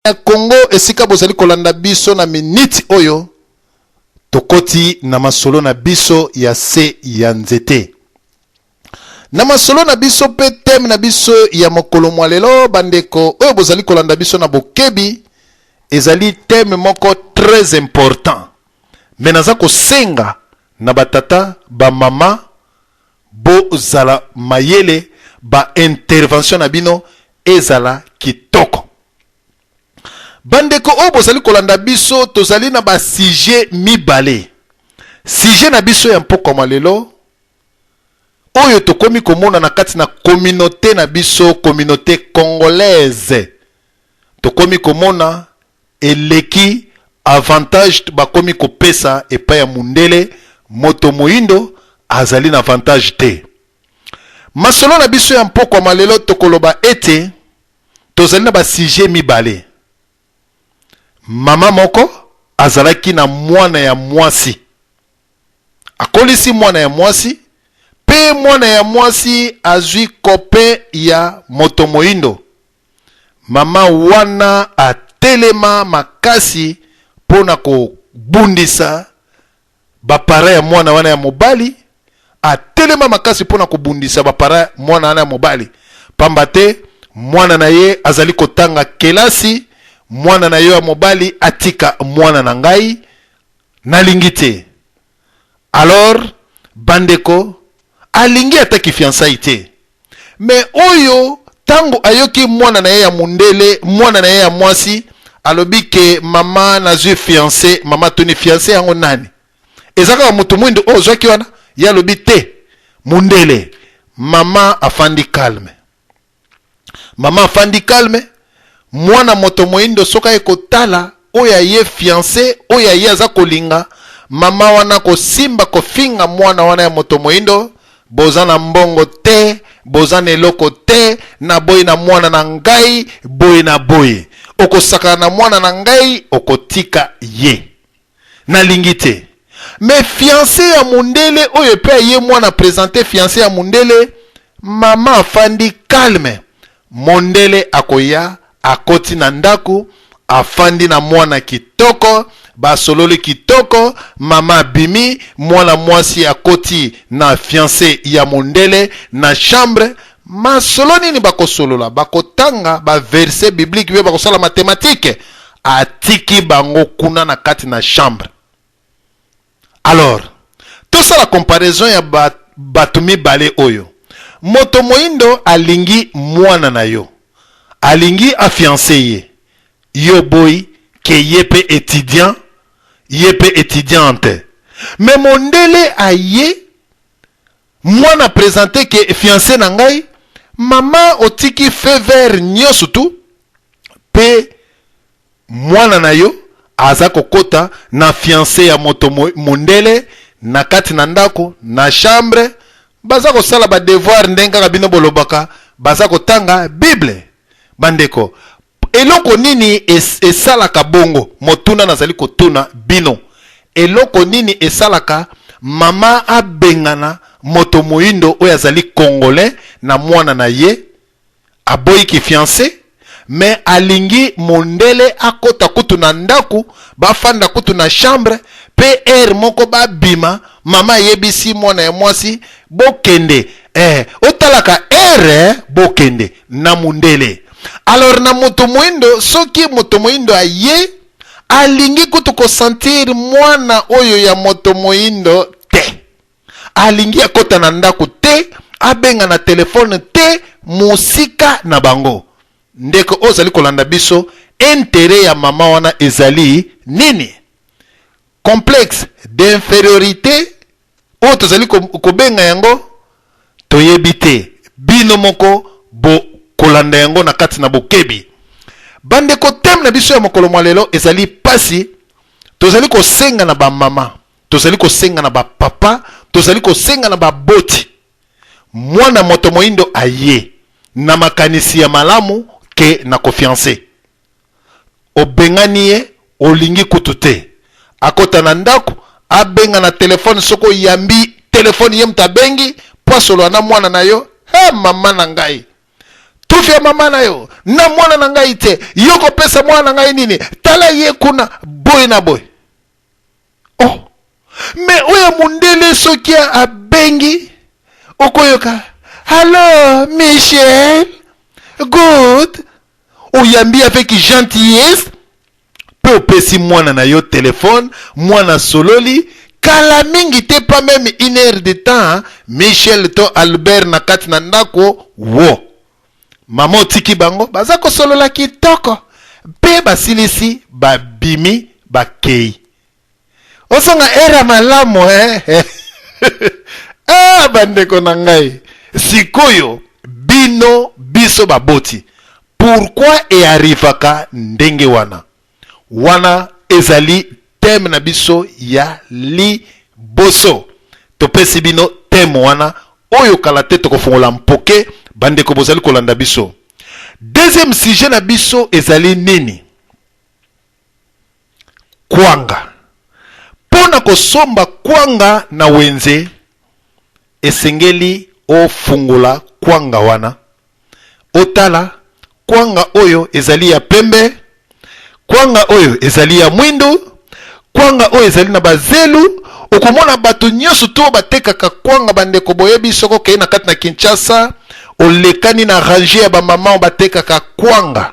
Ya Congo, esika bozali kolanda biso na miniti oyo, tokoti na masolo na biso ya se ya nzete. Na masolo na biso mpe thème na biso ya mokolo mwa lelo, bandeko oyo bozali kolanda biso na bokebi, ezali thème moko très important. Me naza kosenga na batata, bamama, bozala mayele, ba intervention na bino ezala kitoko. Bandeko oyo bozali kolanda biso, tozali na ba sujet mibale. Sujet na biso ya mpokwa mwa lelo oyo tokomi komona na kati na communauté na biso, communauté congolaise, tokomi komona eleki avantage bakomi kopesa epai ya mundele, moto moyindo azali na avantage te. Masolo na biso ya mpokwa mwa lelo, tokoloba ete tozali na ba sujet mibale. Mama moko azalaki na mwana ya mwasi, akolisi mwana ya mwasi, mpe mwana ya mwasi azwi copain ya moto moyindo. Mama wana atelema makasi mpo na kobundisa bapara ya mwana wana ya mobali, atelema makasi mpo na kobundisa bapara mwana wana ya mobali, pamba te mwana na ye azali kotanga kelasi. Mwana na yo ya mobali atika mwana na ngai, nalingi te. Alors bandeko, alingi ataki fiançailles te. Me oyo ntango ayoki mwana na ye ya mundele, mwana na ye ya mwasi alobi ke mama, nazwi fiancé. Mama tuni: fiancé yango nani? Eza kaka moto mwindo oyo ozwaki wana? Ye alobi te, mundele. Mama afandi calme, mama afandi calme. Mwana moto moyindo soki aye kotala oyo aye fiancé, oyo aye aza kolinga, mama wana kosimba kofinga mwana wana ya moto moyindo: boza na mbongo te, boza na eloko te, na boye na mwana na ngai boye na boye, okosakana na mwana na ngai, okotika ye, nalingi te. Me fiancé ya mundele oyo mpe aye, mwana présente fiancé ya mundele, mama afandi calme. Mondele akoya, akoti na ndako, afandi na mwana kitoko, basololi kitoko. Mama abimi, mwana mwasi akoti na fiancé ya mondele na chambre. Masolo nini bakosolola? Bakotanga ba verset biblique mpe bakosala mathématique. Atiki bango kuna na kati na chambre. Alors tosala comparaison ya bato mibale oyo. Moto moyindo alingi mwana na yo, alingi afiancer ye, yo boyi ke ye mpe étudiant, ye mpe étudiante. Me mondele aye, mwana présente ke fiancé na ngai, mama otiki feu vert nyonso tu, mpe mwana na yo aza kokota na fiancé ya moto mondele na kati na ndako, na chambre, baza kosala ba devoir ndenge kaka bino bolobaka, baza kotanga Bible. Bandeko, eloko nini esalaka bongo? Motuna nazali kotuna bino: eloko nini esalaka mama abengana moto moyindo oyo azali congolais na mwana na ye, aboyiki fiancé, me alingi mondele akota kutu na ndako, bafanda kutu na chambre, mpe heure moko babima, mama ayebisi mwana ya mwasi: bokende, otalaka heure, bokende na mundele? Alors na moto moyindo, soki moto moyindo aye, alingi kutu kosentir mwana oyo ya moto moyindo te, alingi akɔta na ndako te, abenga na telefone te, mosika na bango. Ndeko oyo ozali kolanda biso, intérêt ya mama wana ezali nini? Complexe d'infériorité oyo tozali kobenga yango, toyebi te. Bino moko bokolanda yango na kati na bokebi. Bandeko, thème na biso ya mokolo mwa lelo ezali pasi. Tozali kosenga na bamama, tozali kosenga na bapapa, tozali kosenga na baboti: mwana moto moyindo aye na makanisi ya malamu ke na kofiancer, obengani ye, olingi kutu te akota na ndako, abenga na telefone. Soki oyambi telefone, ye moto abengi mpo asolola na mwana na yo. He, mama na ngai. Tufi ya mama na yo na mwana na ngai te, yo kopesa mwana na ngai nini? Tala ye kuna boye na boye. Oh, me oyo ya mondele soki abengi okoyoka hallo Michel, good, oyambi avec gentillesse mpe opesi mwana na yo telefone, mwana asololi kala mingi te, pas meme une heure de temps, Michel to Albert na kati na ndako wo mama otiki bango baza kosolola kitoko mpe basilisi babimi bakei. Ozonga era malamu eh? Ah, bandeko na ngai, sikoyo bino biso baboti, pourquoi earrivaka ndenge wana? Wana ezali thème na biso ya liboso. Topesi bino thème wana oyo kala te tokofongola mpoke. Bandeko bozali kolanda biso, deuxième sujet na biso ezali nini? Kwanga. Mpo na kosomba kwanga na wenze, esengeli ofungola kwanga wana, otala kwanga oyo ezali ya pembe, kwanga oyo ezali ya mwindu, kwanga oyo ezali na bazelu. Okomona bato nyonso to batekaka kwanga. Bandeko boyebi, soki okei na kati na Kinshasa, olekani na range ya bamama batekaka kwanga,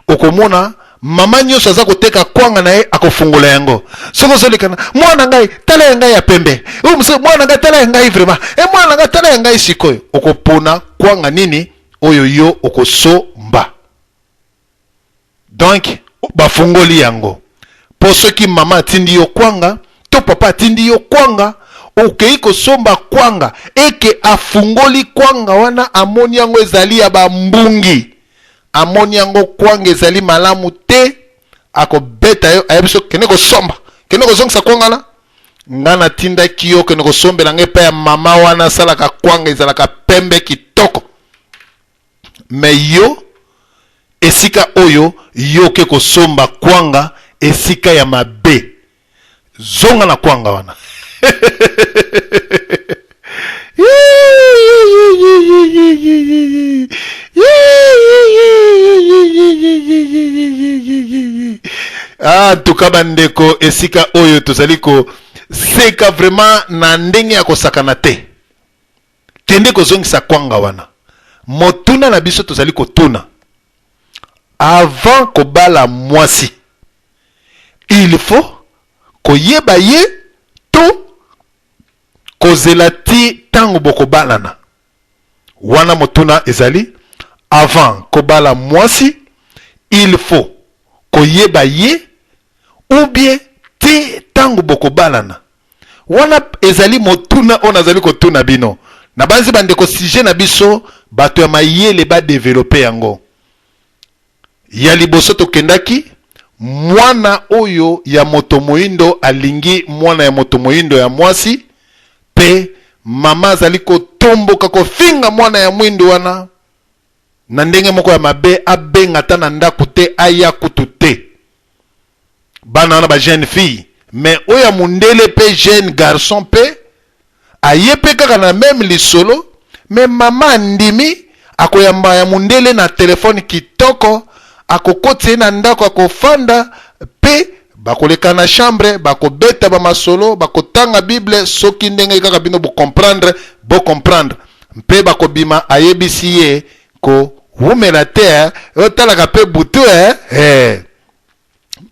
okomona mama nyonso aza koteka kwanga na ye, akofungola yango. Soki ozolekana, mwana ngai tala ya ngai ya pembe, mwana ngai tala ya ngai vraiment, e mwana ngai tala ya ngai. Sikoyo okopona kwanga nini oyo yo okosomba? Donc bafungoli yango mpo soki mama atindi yo kwanga to papa atindi yo kwanga, okei kosomba kwanga, eke afungoli kwanga wana, amoni yango ezali ya bambungi, amoni yango kwanga ezali malamu te, akobeta yo, ayebi so kende kosomba, kende kozongisa kwanga na nga natindaki yo, kende kosombela ngai epai ya mama wana asalaka kwanga ezalaka pembe kitoko. Me yo esika oyo yo oke kosomba kwanga esika ya mabe, zonga na kwanga wana. Ah, ntuka bandeko, esika oyo tozali koseka vraiment na ndenge ya kosakana te. Kende kozongisa kwanga wana. Motuna na biso tozali kotuna: avant kobala mwasi, il faut koyeba ye to kozela ti ntango bokobalana? Wana motuna ezali: avant kobala mwasi, il faut koyeba ye ou bien ti ntango bokobalana? Wana ezali motuna oyo nazali kotuna bino. Nabanzi bandeko, sujet na biso, bato ya mayele badévelopper yango. Ya liboso tokendaki, mwana oyo ya moto moyindo alingi mwana ya moto moyindo ya mwasi, mpe mama azali kotomboka, kofinga mwana ya mwindu wana na ndenge moko ya mabe, abenga ata na ndako te, aya kutu te. Bana wana ba jeune fille, mais oyo ya mondele mpe jeune garçon mpe aye mpe kaka na même lisolo, mais mama andimi, akoyamba ya mondele na telefone kitoko, akokotisa ye na ndako, akofanda mpe bakoleka na chambre, bakobeta bamasolo, bakotanga Bible, soki ndenge kaka bino bocomprendre, bocomprendre mpe bakobima. Ayebisi ye kowumela te, otalaka mpe butu eh.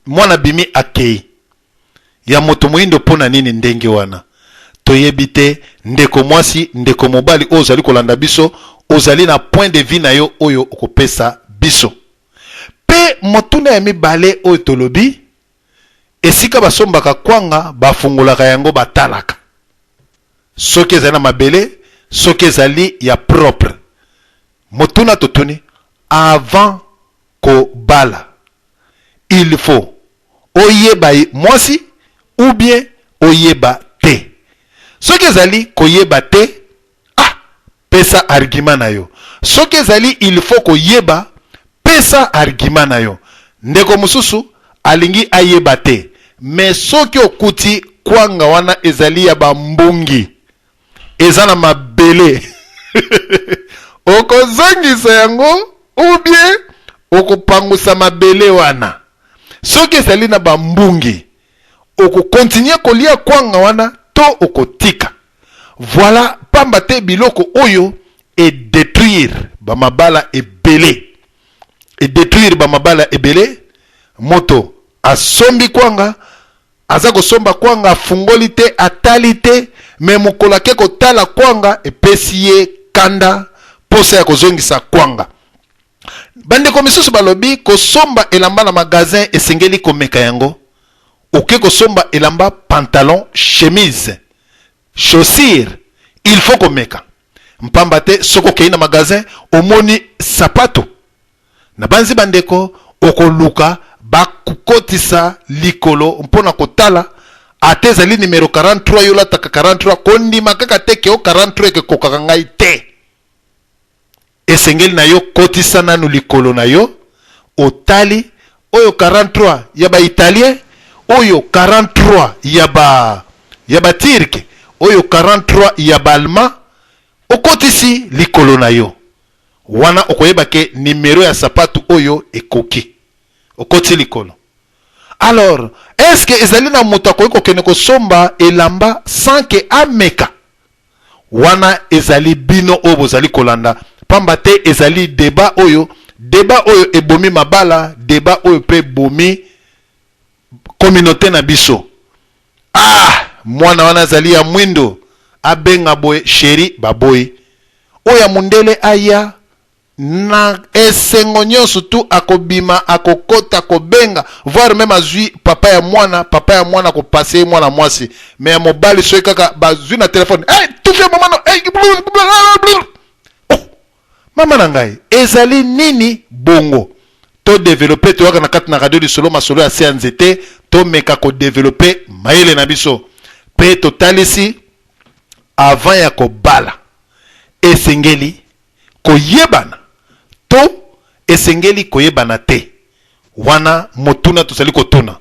Mwana bimi akei ya moto moyindo. Mpo na nini ndenge wana? Toyebi te. Ndeko mwasi, ndeko mobali oyo ozali kolanda biso, ozali na point de vue na yo oyo okopesa biso. Mpe motuna ya mibale oyo tolobi: esika basombaka kwanga, bafungolaka yango, batalaka soki ezali na mabele, soki ezali ya propre. Motuna totuni: avant kobala, il faut oyeba mwasi ou bien oyeba te? Soki ezali koyeba te, ah, pesa argument na yo. Soki ezali il faut koyeba, pesa argument na yo. Ndeko mosusu alingi ayeba te, mais soki okuti kwanga wana ezali ya bambungi, eza na mabele. Okozongisa yango ou bien okopangusa mabele wana. Soki ezali na bambungi, okokontinue kolia kwanga wana to okotika. Voilà, pamba te biloko oyo e detruire ba mabala ebele. E detruire ba mabala ebele. Moto asombi kwanga, aza kosomba kwanga, afungoli te, atali te, me mokolo ake kotala kwanga epesi ye kanda, posa ya kozongisa kwanga. Bandeko misusu balobi kosomba elamba na magasin esengeli komeka yango. Oke kosomba elamba, pantalon, chemise, chaussure, il faut komeka. Mpamba te soki okei na magasin omoni sapato, nabanzi bandeko okoluka bakokotisa likolo mpo na kotala ata ezali numero 43, yo olataka 43, kondima kaka te ke o 43 ekekokaka ngai te. Esengeli na yo kotisa nanu likolo na yo, otali oyo 43 ya ba italien, oyo 43 ya ba ya ba turc, oyo 43 ya ba allemand, okotisi likolo na yo wana okoyeba ke numero ya sapatu oyo ekoki. Okoti likolo. Alors, est-ce que ezali na moto akoki kokende kosomba elamba sans que ameka? Wana ezali bino oyo bozali kolanda, pamba te ezali debat oyo, debat oyo ebomi mabala, debat oyo pe ebomi communaute na biso. Ah, mwana wana azali ya mwindo, abenga boye chéri, baboyi. Oyo ya mundele aya na esengo nyonso tu, akobima, akokota, kobenga, voire même azwi papa ya mwana, papa ya mwana akopase ye mwana mwasi. Mais ya mobali soki kaka bazwi na telefone, hey, tufi ya mama no, hey, oh, mama na ngai, ezali nini bongo? To developpe, toyaka na kati na radio lisolo, masolo ya se ya nzete, tomeka kodeveloppe mayele na biso pe totalisi avant ya kobala esengeli koyebana to esengeli koyebana te? Wana motuna tozali kotuna.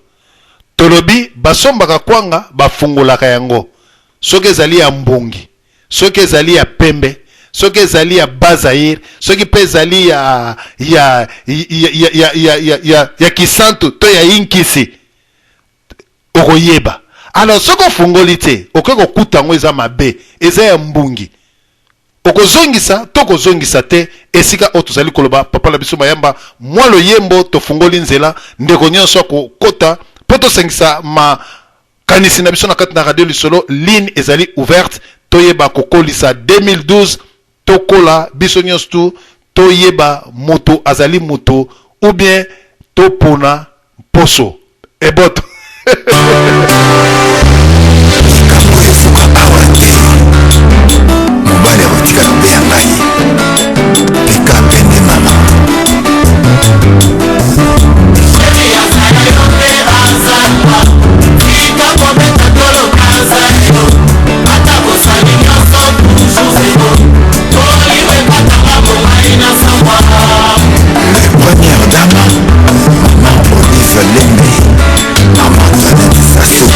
Tolobi basombaka kwanga, bafungolaka yango, soki ezali ya mbongi, soki ezali ya pembe, soki ezali ya Bas-Zaïre, soki pe ezali ya, ya, ya, ya, ya, ya, ya, ya, ya Kisantu to ya Inkisi, okoyeba. Alors soki ofungoli te, okoki kokuta yango eza mabe, eza ya mbungi. Okozongisa to kozongisa te, esika oyo tozali koloba, papa na biso Mayamba, mwa loyembo tofungoli nzela, ndeko nyonso akokota mpo tosangisa makanisi na biso na kati na radio lisolo. Ligne ezali ouverte, toyeba kokolisa 2012, tokola biso nyonso tu, toyeba moto azali moto ou bien topona mposo eboto. Likambo esuka awa te, mobali akotikala mpe ya ngai, peka pende mama. Le première dame, maman Olive Lembe, maman Antoinette Sassou.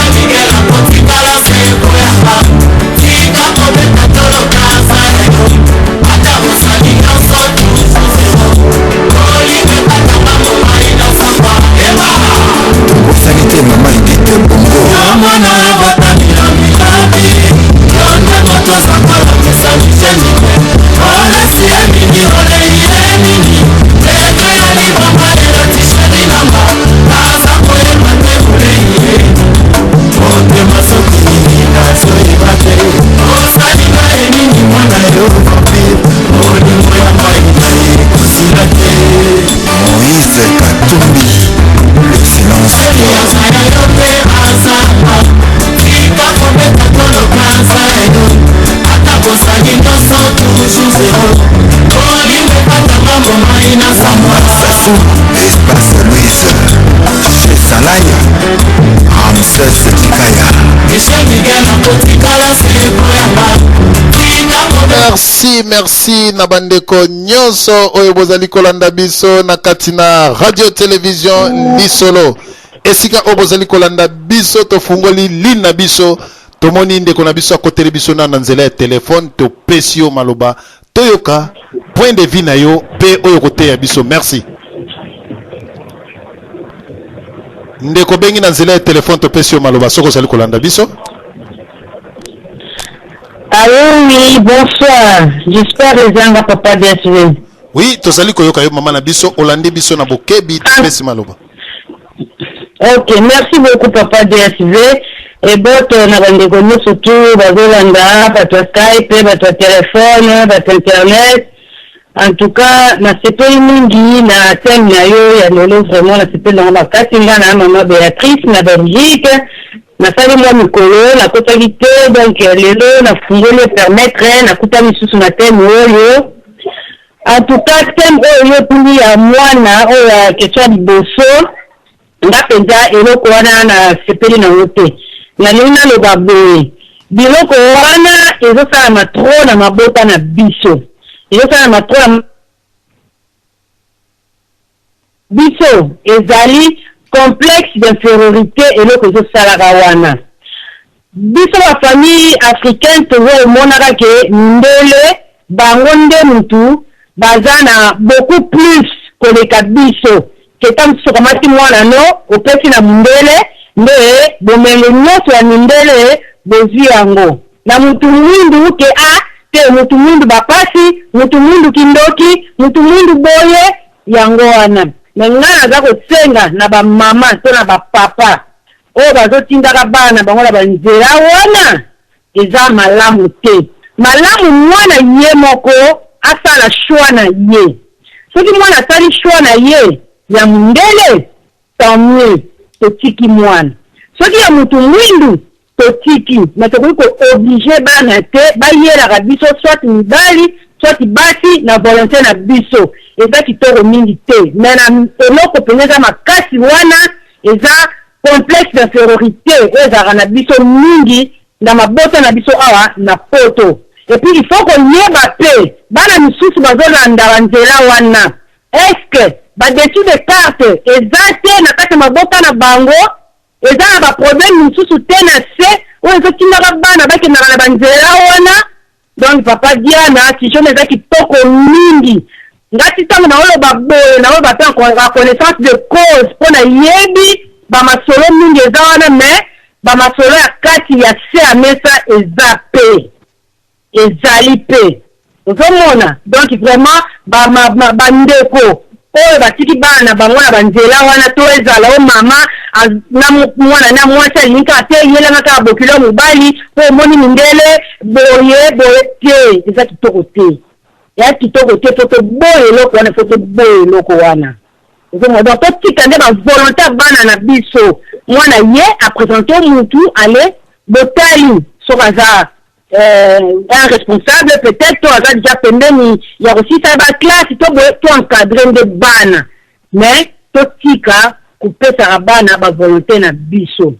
Tobosani te mama Edith Bongo. Moïse Katumbi, le silence d'or. Sassou, Espace Louise, chez Salai, Ramsès Tikaya. Merci, merci na bandeko nyonso oyo bozali kolanda biso na kati na radio television Lisolo. Esika oyo bozali kolanda biso, tofungoli ligne na biso, tomoni ndeko na biso akoteli biso na nzela ya telefone, topesi yo maloba. Toyoka point de vue na yo pe oyo koteya biso. Merci. Ndeko bengi na nzela ya telefone, topesi yo maloba soki ozali kolanda biso. Allô, oui, bonsoir. J'espère ezanga papa DSV. Oui, tozali koyoka yo mama na biso, olandi biso na bokebi, topesi maloba. Ok, merci beaucoup papa DSV. Eboto na bandeko nyonso tu bazolanda, bato ya Skype, bato ya telefone, bato ya internet. En tout cas, nasepeli mingi na thème na yo ya lelo, vraiment nasepeli nango makasi. Nga na mama Béatrice na Belgique. Nasali mwa mikolo nakotaki te, donc lelo nafungoli permettre nakuta lisusu na thème oyo. En tout cas, thème oyo yo otuni ya mwana oyo ya question ya liboso, nga mpenza eloko wana nasepeli nango te. Nalingi naloba boye, biloko wana ezosalama trop na mabota na biso, ezosalama trop na biso, ezali complexe d'infériorité. Eloko ezosalaka wana, biso bafamille africaine toza omonaka ke mindele bango nde mutu baza na beaucoup plus koleka biso, ke ta mosusu okamati mwana no, opesi na mundele, nde bomengo nyonso ya mindele bozwi yango. Na mutu mwindu ke a te, mutu mwindu bapasi, mutu mwindu kindoki, mutu mwindu boye. Yango wana me ngai naza kosenga na bamama to na bapapa oyo bazotindaka bana na bango na banzela wana, eza malamu te. Malamu mwana ye moko asala choix na ye. Soki mwana asali choix na ye ya mondele, tant mieux, totiki mwana. Soki ya mutu mwindu, totiki. Me tokoki koobliger bana te bayelaka biso soit mibali, soit basi na volonté na biso. Eza kitoko mingi te. Me na eloko mpenza eza makasi wana, eza complexe d'infériorité oyo ezalaka na biso mingi na mabota na biso awa na Poto. Et puis il faut koyeba mpe bana misusu bazolanda banzela wana, est-ce badessus de carte eza te na kati ya mabota na bango? Eza na baproblème mosusu te na se oyo ezotindaka bana bakendaka na banzela wana? Donc papa Diana, sujet eza kitoko mingi. Ngati ntango naoloba boye, naoloba mpe en connaissance de cause, mpo nayebi bamasolo mingi eza wana. Mais bamasolo ya kati ya se ya mesa eza mpe, ezali mpe ozomona. Donc vraiment bandeko oyo batiki bana na bango na banzela wana, to ezala o mama na mwana na mwasi alingi kaka te yelanga kaka bokilo ya mobali mpo omoni mindele boye boye te, eza kitoko te, ya kitoko te. Fo toboya eloko wana, fo toboya eloko wana. Ozomona, donc totika nde bavolonté ya bana na biso. Mwana ye aprésente mutu, ale botali soki aza un responsable peut-être, to aza déjà pembeni ya kosisa baclasse, to boye to encadre nde bana. Mais totika kopesaka bana bavolonté na biso.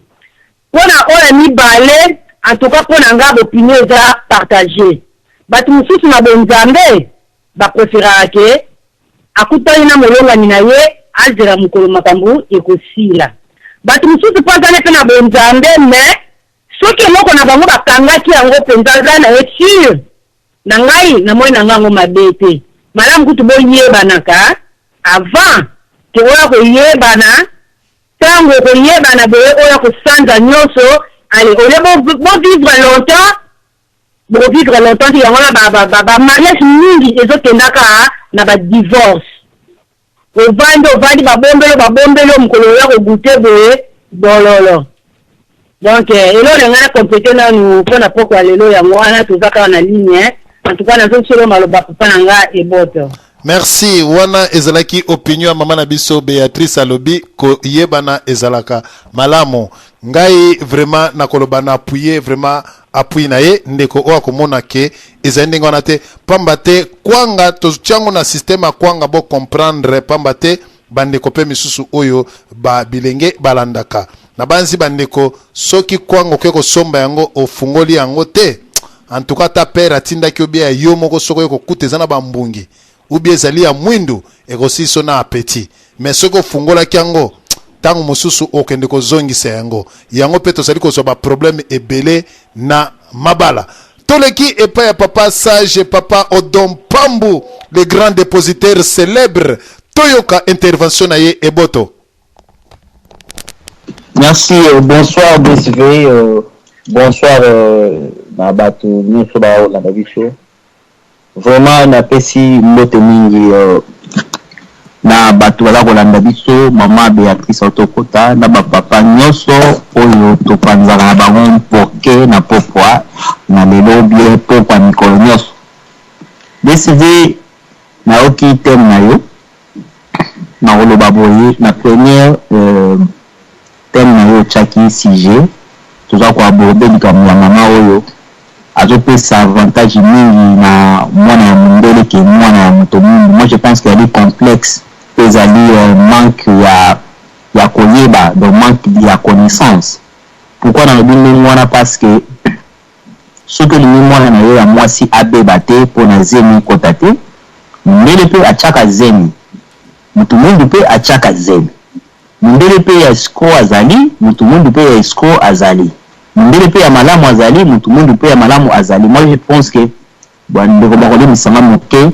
Mpona oyo ya mibale, en tout cas mpo na nga, bopinion eza partage. Bato mosusu na bonzambe bapréféraka ke akutani na molongani na ye, azela mokolo makambo ekosila. Bato mosusu mpo azali mpe na bonzambe, mais soki eloko na bango bakangaki yango mpenza, aza na ye sûr. Na ngai namoni na ngai yango mabe te. Malamu kutu boyebanaka avant ke oyo koyebana. Ntango okoyebana boye, oyo kosanza nyonso, ale olie bovivre longtemps, bokovivre longtemps te. Yango wana bamariage mingi ezokendaka na badivorce. Ovandi, ovandi, babombeli, babombeli, mokolo oya kogute boye, bololo. Donc eloko na ngai na compléter nanu mpona poko ya lelo, yango wana. Toza kaka na ligne. En tout cas nazosolo maloba papa na nga Eboto. Merci. Wana ezalaki opinion ya mama na biso Béatrice. Alobi koyebana ezalaka malamu. Ngai vraiment nakoloba na appuyer, vraiment appui na ye ndeko oyo akomona ke ezali ndenge wana te, pamba te kwanga totiango na système ya kwanga. Bo comprendre, pamba te bandeko mpe misusu oyo ba bilenge balandaka na banzi bandeko, soki kwanga okoki kosomba yango, ofungoli yango te, en tout cas ta père atindaki obia ya yo moko, soki oyo kokuta eza na bambungi ubie ezali ya mwindu, ekosiliso na appétit. Mais soki ofungolaki yango, ntango mosusu okende kozongisa yango. Yango mpe tozali kozwa baproblème ebele na mabala. Toleki epai ya papa sage, papa Odon Pambu, le grand dépositaire célèbre. Toyoka intervention na ye eboto. Merci, bonsoir BSV, bonsoir na bato nyonso baolanda biso. Vraiment napesi mbote mingi na bato baza kolanda biso, mama Béatrice Autokota na bapapa nyonso oyo topanzaka na bango mpoke na pokwa na lelo bien pokwa mikolo nyonso. BSV, nayoki thème na yo, nakoloba boye: na première thème na yo otiaki sujet, toza koaborder likambo ya mama oyo azopesa avantage mingi na mwana ya mondele ke mwana ya moto mwindu. Moi, je pense que ezali complexe mpe ezali manque ya koyeba, donc manque ya connaissance. Pourquoi nalobi ndenge wana? Parce que soki olingi mwana na yo ya mwasi abeba te mpo na zemi ekota te, mondele mpe atiaka zemi, motu mwindu mpe atiaka zemi. Mondele mpe ya escroc azali, motu mwindu mpe ya escroc azali. Mondele mpe ya malamu azali, motu mwindu mpe ya malamu azali. Moi, je pense que bandeko bakolemisanga moke,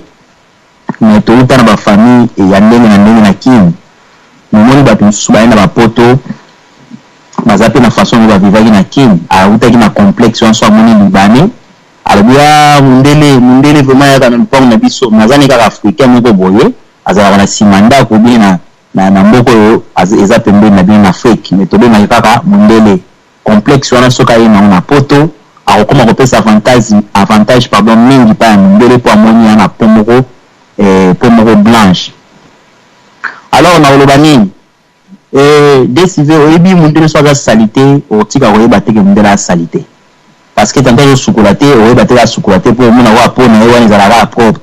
mais touta na bafamille ya ndenge na ndenge na Kini. Momoni bato mosusu baye na bapoto, baza mpe na façon oyo bavivaki na Kini. Autaki na complexe wana, so amoni Libanais, alobi: "A mondele, mondele vraiment yaka na lupango na biso." Naza ne kaka Africain moko boye azalaka na nsima ndako bien na mboka oyo eza pembeni na bino na Afrique, mais tobengaki kaka mondele. Complexe wana, soki aye nango na poto, akokóma kopesa avantage, pardon, mingi mpa ya mondele mpo amoni ya na po moko blanche. Alors nakoloba nini? Desive, oyebi, mondele so aza sali te, otika koyeba te ke mondele asali te, parce que tantôt azosukola te, oyeba te asukola te, mpo omona wa po na ye wana ezalaka propre.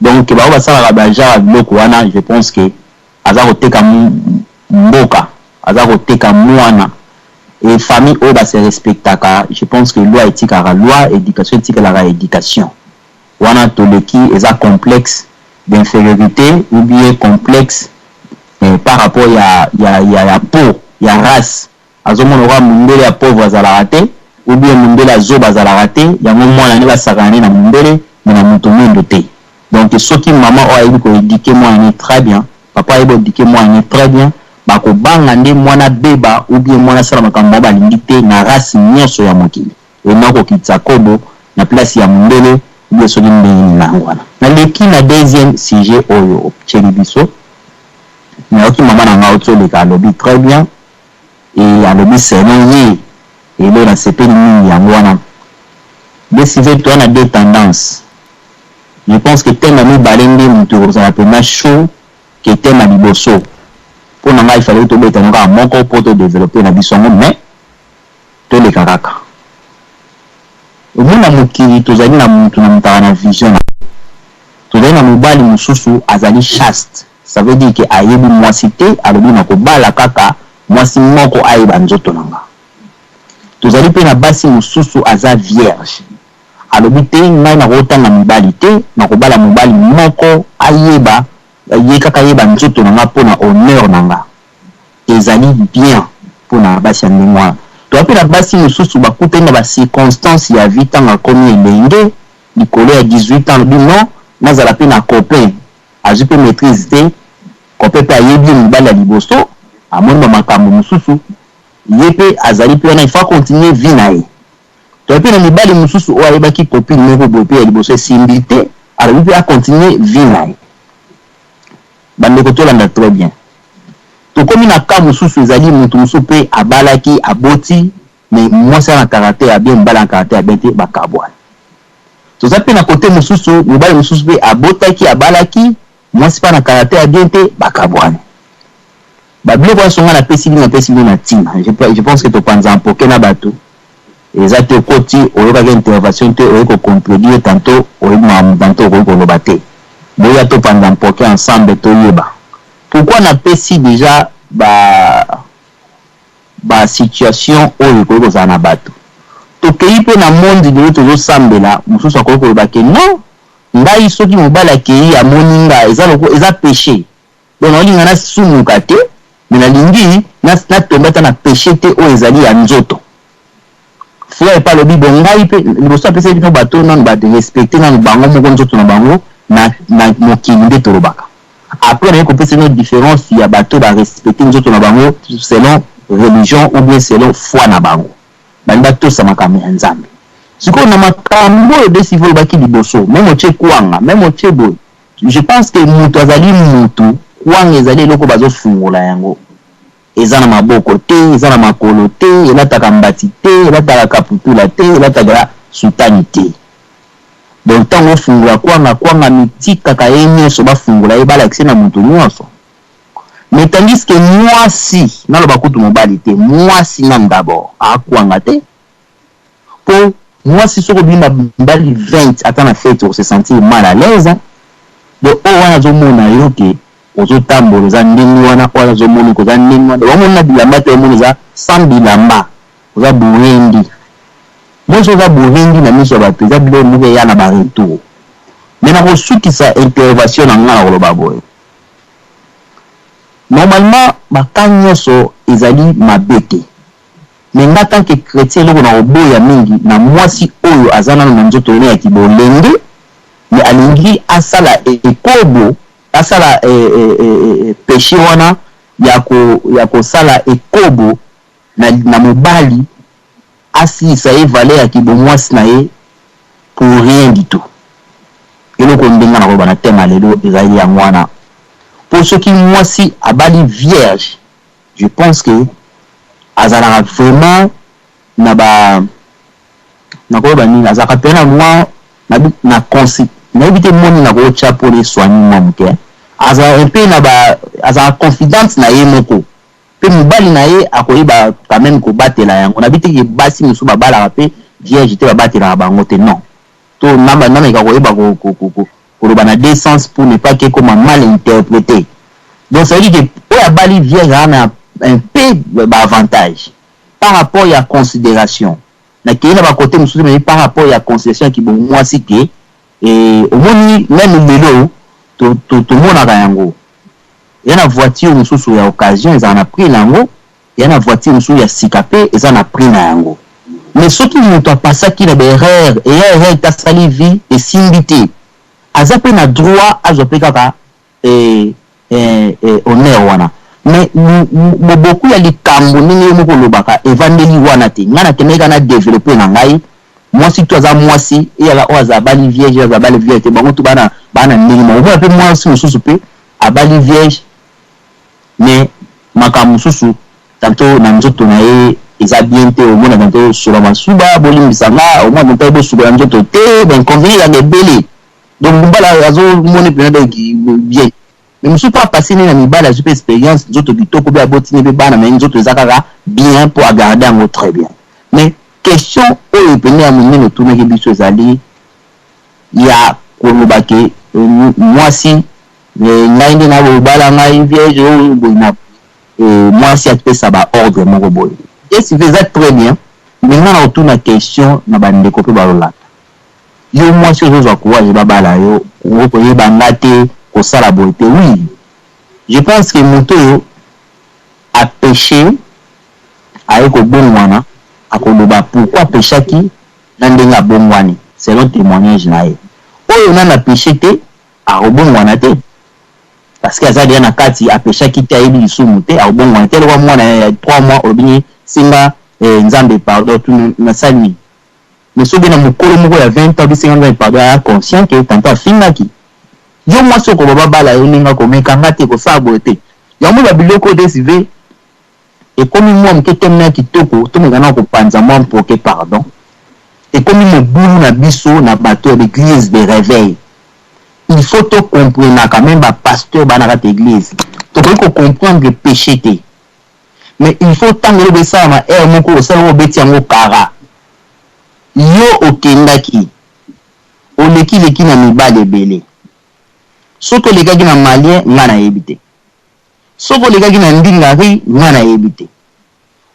Donc bango basalaka bagenre ya biloko wana. Je pense que aza koteka mboka, aza koteka mwana et famille oyo base respectaka. Je pense que loi etikaka loi, éducation etikalaka éducation. Wana toleki, eza complexe d'infériorité ou bien complexe par rapport ya peau, ya race. Azomona oka mondele ya pauvre azalaka te, ou bien mondele azoba azalaka te. Yango mwana nde basakana ne na mondele, me na moto mwindo te. Donc soki mama oyo ayebi koéduquer mwana ne très bien, papa ayebi koéduquer mwana ne très bien, bakobanga nde mwana beba ou bien mwana asala makambo balingi te na race nyonso ya mokili. Ena kokitisa kobo na place ya mondele ou bien soki ndenge nini na yango wana. Naleki na deuxième sujet oyo otyeli biso. Nayoki mama na ngai oti oleka, alobi très bien e alobi selon ye. Elo nasepeli mingi yango wana. Desive, toza na deux tendances. Je pense que thème ya mibale nde moto ekozala mpenza chaud ke thème ya liboso. Mpo na ngai, ifale tobetana kaka moko mpo todévelopper na biso yango, mais toleka kaka. Omona, mokili tozali na motu na motaka na vision na. Tozali na mobali mosusu azali chaste, ça veut dire ke ayebi mwasi te, alobi na kobala kaka mwasi moko ayeba nzoto na nga. Tozali mpe na basi mosusu aza vierge, alobi te: "Ngai nakotanga mibali te, nakobala mobali moko ayeba ye kaka, ayeba nzoto na nga mpo na honneur na nga." Ezali bien mpona basi ya ndenge wana. Toza mpe na basi mosusu bakutani na bacirconstance ya vie, ntango akomi elenge likolo ya 18 ans, alobi: "Non, nazala mpe na copain." Azwi mpe maîtrise te, copain mpe ayebi mobali ya liboso, amoni bamakambo mosusu, ye mpe azali mpe wana, il faut continuer vie na ye. Toza mpe na mibali mosusu oyo ayebaki copine moko boye mpe ya liboso, esimbi te, alobi mpe acontinuer vie na ye. Bandeko, tolanda très bien. Tokomi na ka mosusu, ezali motu mosusu mpe abalaki, aboti, mais mwasi na caractère ya bien, mobali na caractère ya bien te, bakabwana. Toza mpe na kote mosusu, mobali mosusu mpe abotaki, abalaki, mwasi mpe na caractère ya bien te, bakabwana. Babiloko nyonso nga napesi bino na ntina. Je pense que topanza mpoke na bato eza te. Okoti, oyokaki intervention te, oyoki kocontredire tantôt, oyebi makambo tantôt, okoki koloba te. Boya topanza mpoke ensemble, toyeba pourquoi napesi déjà ba situation oyo ekoki kozala na bato. Tokei mpe na monde lelo, tozosambela. Mosusu akoki koloba ke: "Non, ngai soki mobali akei amoni nga, eza eza péché. Donc naolinga nasumuka te, me nalingi natomba ata na péché te oyo ezali ya nzoto." Frère pe alobi bon ngai pe liboso apesaki bino bato nanu ba respecter nanu bango moko nzoto na bango na na mokili nde tolobaka. Après naye kopesa bino difference ya bato ba respecter nzoto na bango selon religion ou bien selon foi na bango. Balingi batosa makambo ya Nzambe. Sikoyo na makambo oyo Desivo olobaki liboso meme otie kwanga meme otie boye je pense que mutu azali mutu kwanga ezali eloko bazofungola yango. Eza na maboko te, eza na makolo te, elataka mbati te, elataka kaputula te, elataka sutani te. Donc tango ofungola kwanga, kwanga amitikaka ye nionso bafungola ye balakisa ye na mutu nionso. Mais tandis que muasi, naloba kutu mobali te, muasi nanu d'abord aa kwanga te. Po muasi soki obimi na mibali 20 ata na fete oko se sentir mal à l'aise hein. Donc oyo wana azo mona yo ke ozo tambola oza ndenge wana, oyo azo mona ke oza ndenge wana, ba mona na bilamba te, omona oza sans bilamba, oza bourrendi. Mwasi oza bourrendi na miso ya batu eza biloko moko eya na ba retour. Mais nako sukisa intervention na nga na koloba boye. Normalement ba cas nionso ezali mabe te. Mais nga tant que chretien eloko nako boya mingi na mwasi oyo aza nanu na nzoto naye ya kibolenge mais alingi asala ekobo asala peche wana ya kosala ekobo na mobali asilisa ye valeur ya kibomwasi na ye pour rien du tout. Eloko nde nga nakoloba na thème ya lelo ezali yango wana po soki mwasi abali vierge Je pense que azalaka vraiment na ba nakoloba nini azalaka pena na mwa na consi nayebi te mot nini nakotia mpo na eswani mwa moke azalaka un peu na ba azalaka confidente na ye moko mpe mobali na ye akoyeba quand même kobatela yango nayebi te ke basi mosusu babalaka mpe vierge te babatelaka bango te non to nameka koyeba koloba na deux sens pour ne pas que ekoma mal interprete donc ça veut dire que oyo abali vierge aza na un peu ba avantage par rapport ya consideration nakeyi na ba cote mosusu mais par rapport ya consideration ya kibomwasi ke omoni meme lelo tomonaka yango eza na voiture mosusu ya occasion ezala na prix na yango Eya na voiture mosusu ya sika pe eza na prix na yango mais soki mutu a passaki na ba erreur eya erreur te asali vie esimbi te aza pe na droit azwa pe kaka honneur wana mais moboku ya likambo ndenge yo moko olobaka evandeli wana te ngai nakendaki kaka na developper na ngai mwasi tout aza mwasi eyaka oyo aza abali vierge oyo aza abali vierge te bango tout bana bana ndenge moko omona pe mwasi mosusu pe abali vierge Mais makambo mosusu tantot na nzoto na ye eza bien te, omona tantot solo ya masuba, bolimbisa nga, omona tantot ayebi kosukola nzoto te, ba inconvenients ezalaka ebele. Donc mobali azo mona penza donc bien. Mais mosusu pe a passer ne na mibali azui pe experience, nzoto kitoko pe aboti ne pe bana mais nzoto eza kaka bien po a garder yango très bien. Mais question oyo penza ya monene otunaki biso ezali ya koloba ke mwasi Mais ngai nde na bobala ngai vierge oyo boye na boye mwasi apesa ba ordre moko boye esi eza très bien mais ngai na kotuna question na ba ndeko pe balolanda yo mwasi ozozwa courage babala yo okoyeba nga te kosala boye te oui je pense que moto oyo a peche aye kobongwana akoloba pourquoi apeshaki na ndenge abongwani selon témoignage na ye oyo nanu apeche te Akobongwana te parce que aza dejà na kati a pechaki te ayebi lisumu te akobongwana te lokola mwana ya 3 mois olobi ne senga eh, nzambe pardon tuna nasali nini mais soki na mokolo moko ya 20 ans obi senga nzambe pardon aya conscient que tanto afingaki yo mwasi okoba babala yo ndenge akomeka nga te kosala boye te yango ba biloko DSV ekomi mwa moke thème ya kitoko tomeka na kopanza mwa mpoke pardon ekomi mobulu na biso na bato ya l'église de réveil il faut to comprenaka meme ba pasteur bana kati eglise tokoki ko comprendre péché te mais il faut ntango eloko esalama heure moko osala obeti yango kara yo okendaki oleki leki na mibali ebele soki olekaki na malien nga nayebi te Soki olekaki na ndingari nga nayebi te.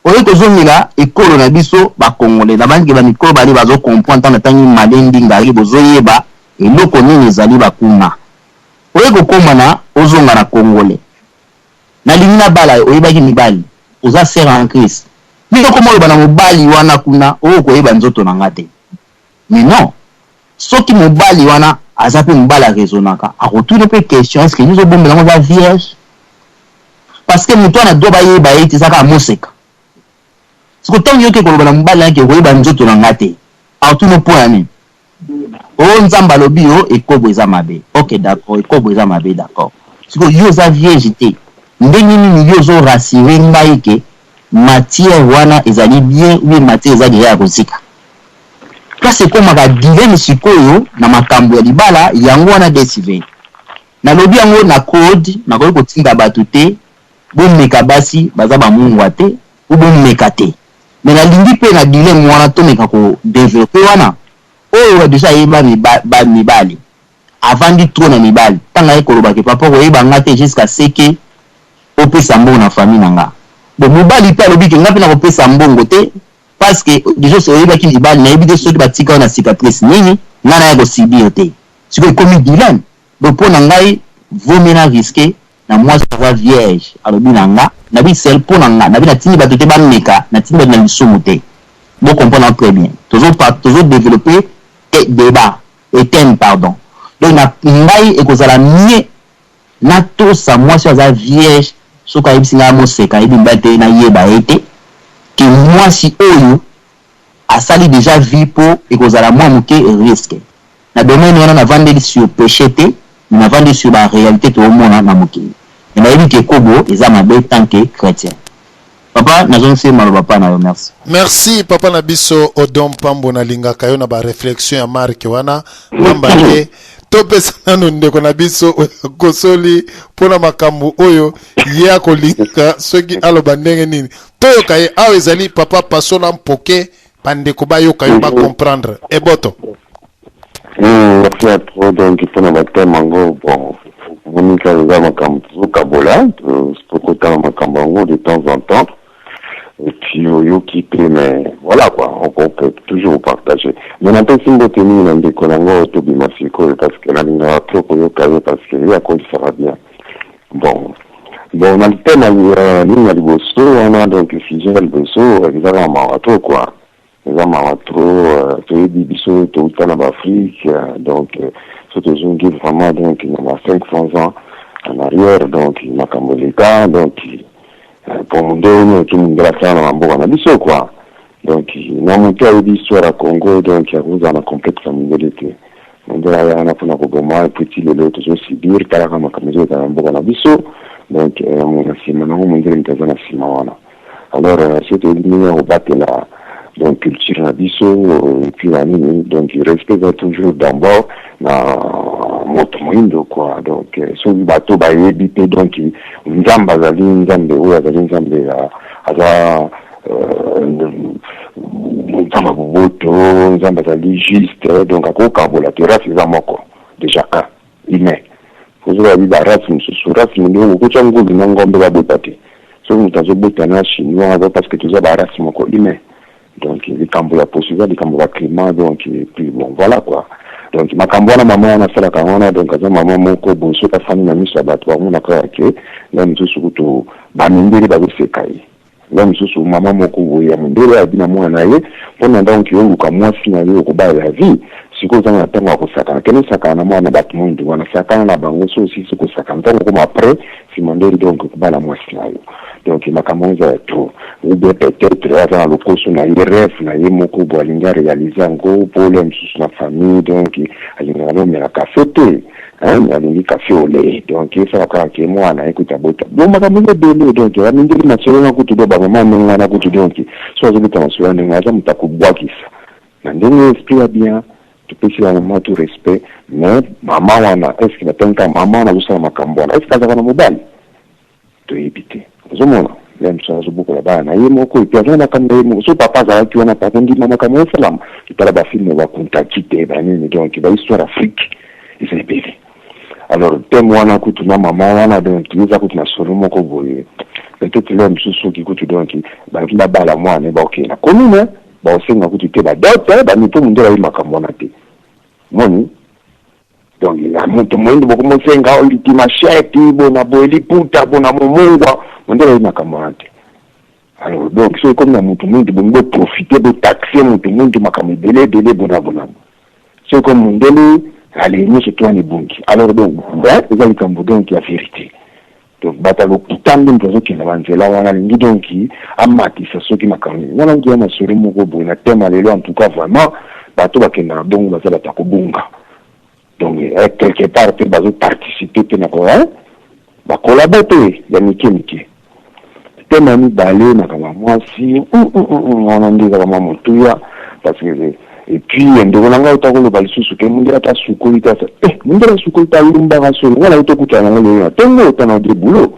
Oye kozongela ekolo na biso ba congolais. Nabanzi ke ba mikolo bali bazo comprendre tango natangi malien ndingari bozoyeba eloko nini ezali ba kuna. Oye kokoma na ozonga na congolais. Nalingi nabala yo oyebaki mibali. Oza sœur en Christ. Bino okoma oloba na mobali wana kuna oyo koyeba nzoto na nga te. Mais non, soki mobali wana aza pe mobali a raisonnaka, akotuna pe question, est ce que yo ozobombela ngo oza vierge? Parce que moto wana doit bayeba ye te, eza kaka moseka. Siko ntango yo oke koloba na mobali na ke okoyeba nzoto na nga te, akotuna mpo ya nini? Oh Nzambe alobi yo ekobo eza mabe. Ok d'accord, ekobo eza mabe d'accord. Siko yo oza vierge te, ndenge nini yo ozo rassurer ngai ke matière wana ezali bien ou bien matière eza dejà ya kozika? Place ekomaka dilemme sikoyo na makambo ya libala yango wana DSV. Nalobi yango na code, nakoki kotinda bato te bomeka basi baza ba mungwa te ou bomeka te. Mais nalingi pe na dilemme wana tomeka ko developper wana. Oyo dejà ayeba ba mibali, avandi trop na mibali, tango aye koloba ke papa okoyeba nga te jusqu'à ce que opesa mbongo na famille na nga. Bon mobali pe alobi ke nga pe nakopesa mbongo te parce que dejà osi oyebaki mibali, nayebi te soki batika yo na cicatrice nini, nga naya ko subir te. Sikoyo ekomi dilemme. Donc po na ngai vaut mieux na risquer na mwasi aza vierge alobi na nga nabi sel po na nga nabi natindi bato te bameka, natindi bato na lisumu te. Bo comprendre très bien. Tozo tozo developper debat et thème pardon. Donc na ngai ekozala mieux natosa mwasi oyo aza vierge soki ayebisi ngai amoseka ayebi mibali te nayeba ye te ke mwasi oyo asali dejà vie po ekozala mwa moke risque. Na domaine wana navandeli sur peche te mais navandeli sur ba realite toomona na mokili. Mais nayebi ke ekobo eza mabe tant que chretien. Papa nazongisi maloba pa na yo merci. Merci papa na biso Odon Pambo, nalingaka yo na ba reflexion ya marque wana pamba te. Topesa nano ndeko na biso oyo akosoli mpona makambo oyo ye akolinga soki aloba ndenge nini, toyoka ye. Awa ezali papa Pasola Mpoke, bandeko bayoka yo bacomprendre eboto. Merci à trop. Donc mpona bathème yango, bon, omoni kaka eza makambo tozokabola, tokotala makambo yango de temps en temps et puis oyoki te, mais voilà quoi, on peut toujours partager. Mais napesi mbote mingi na ndeko nango tobima sikoyo parce que nalingaka trop koyoka ye, parce que ye akolisaka bien. Bon, na thème nini ya liboso wana, donc sujet ya liboso, eza kaka mawa trop quoi, eza mawa trop. Toyebi biso touta na baAfrique, donc so tozongi vraiment donc na ba 500 ans en arrière, donc makambo eleka. Donc po mondele oyo to mondele asala na bamboka na biso quoi. Donc na moto ayebi histoire ya Congo, donc akozala na complexe ya mondele te. Mondele aya wana mpona koboma, et puis ti lelo tozosubir. Talaka makambo ezoleka na mboka na biso. Donc na nsima nango mondele moto aza na nsima wana. Alors soki toyebi ndenge ya kobatela donc culture na biso et puis na nini, donc respect eza toujours d'abord na moto moyindo quoi. Donc soki bato bayebi te, donc Nzambe azali Nzambe oyo azali Nzambe, aza Nzambe ya boboto, Nzambe azali juste, donc akokabola te. Race eza moko déjà, un humain. Ozoba bi barace mosusu, race mondenge, okotya ngulu na ngombe babota te. Soki moto azobota na Chinois aza parce que toza barace moko humain. Donc likambo ya poso eza likambo ya baclimat. Donc et puis bon, voilà quoi. Donc makambo wana mama wana asalaka wana, donc aza mama moko boye, soki afandi na miso ya bato bamonaka ke ngai mosusu kutu bamindele bazoseka ye. Ngai mosusu mama moko boye ya mondele abi na mwana na ye mpona donc oluka mwasi na ye okobala ya vie. Sikoyo oza na ntango ya kosakana, kende osakana na mwana bato moyindo wana, sakana na bango. So osisi kosakana, ntango okoma après nsima nde donc kobala mwasi na yo. Donc makambo wana eza ya trop, ou bien peut-être aza na lokoso na ye, rêve na ye moko bo alingi aréaliser yango mpole mosusu na famille. Donc alingaka nomela kafe te, alingi café au lait, donc esala kaka ke mwana ekuta bota. Donc makambo eza ebele. Donc bamindeli masolo na kutu do bamama ndenge wana kutu. Donc so azobeta masolo ya ndenge aza moto akobwakisa na ndenge esprit ya bien, topesi bamama tout respect. Mais mama wana, est ce que batangi mama wana azosala makambo wana, est ce que azalaka na mobali? Toyebi te. Ozomona ya mosu azobokola bana na ye moko et puis aza na makambo na ye moko. So papa azalaki wana, papa ndima makambo esalama. Totala bafilm bakuntaki te banini, donc bahistoire Afrique eza ebele. Alors thème wana kutu na mama wana, donc eza kutu na solo moko boye. Peut-être lelo mosusu soki kutu donc balingi babala mwana, baokende na commune, baosenga kutu te badot bani mpo mondele ayebi makambo wana te. Moni donc na moto moyindo bokomosenga olitima sheti bona boye, liputa bona momungwa, mondele ayebi makambo wana te. Alors Donc soki ekomi na mutu muindu bolingi bo profiter bo taxer mutu muindu makambo ebele ebele bona bona. Soki ekomi mundele allez nionso tout wana ebungi. Alors donc eza likambo donc ya verite. Donc bato ya lokuta nde moto azokende ba nzela wana alingi donc amatisa soki makambo nini. Nga nayoki ya masolo moko boye na thème ya lelo en tout cas vraiment bato bakendaka bongo baza bato ya kobunga. Donc quelque part pe bazo participer pe na ko hein ba collabo pe ya mike mike. Thème ya mibale makambo ya mwasi wana nde ezaka mwa motuya parce que et puis ndeko na ngai ota koloba lisusu ke mundele ata asukoli te asa eh mundele asukoli te alumbaka solo ngai naye tokutana nango lelo na tongo ota na de boulot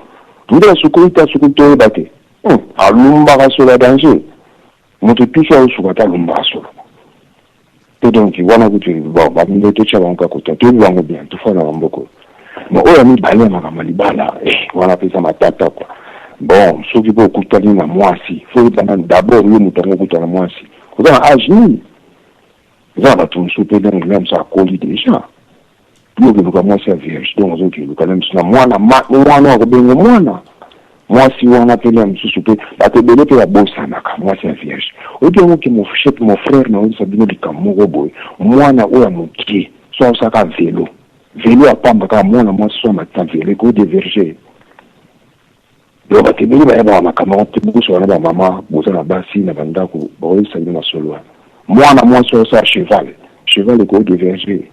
mundele asukoli te asukoli te oyeba te alumbaka solo ya danger moto tusu aosuka te alumbaka solo te donc wana kutu bon bamindele totia bango kaka kota toyebi bango bien tofanda na mboka oyo bon oyo ya mibale ya makambo ya libala eh, wana mpenza matata quoi bon soki mpe okutani na mwasi fo oyeba nanu d'abord yo moto yango okutana na mwasi oza na age nini eza na bato mosusu mpe donc na mosusu akoli déjà yo okeluka mwasi ya vierge donc ozokeluka na mosusu na mwana mwana akobenga mwana mwasi wana mpe na mosusu mpe bato ebele mpe babosanaka mwasi ya vierge oyebi yango ke mon frère naoyebisa bino likambo moko boye mwana oyo ya moke so aosalaka velo velo ya pamba kaka mwana mwasi so amati na velo ekoki deverge donc bato ebele bayebaka makambo yango te boso wana bamama boza na basi na bandako bakoyebisa bino masolo wana mwana mwasi oyo osala cheval cheval ekoki deverge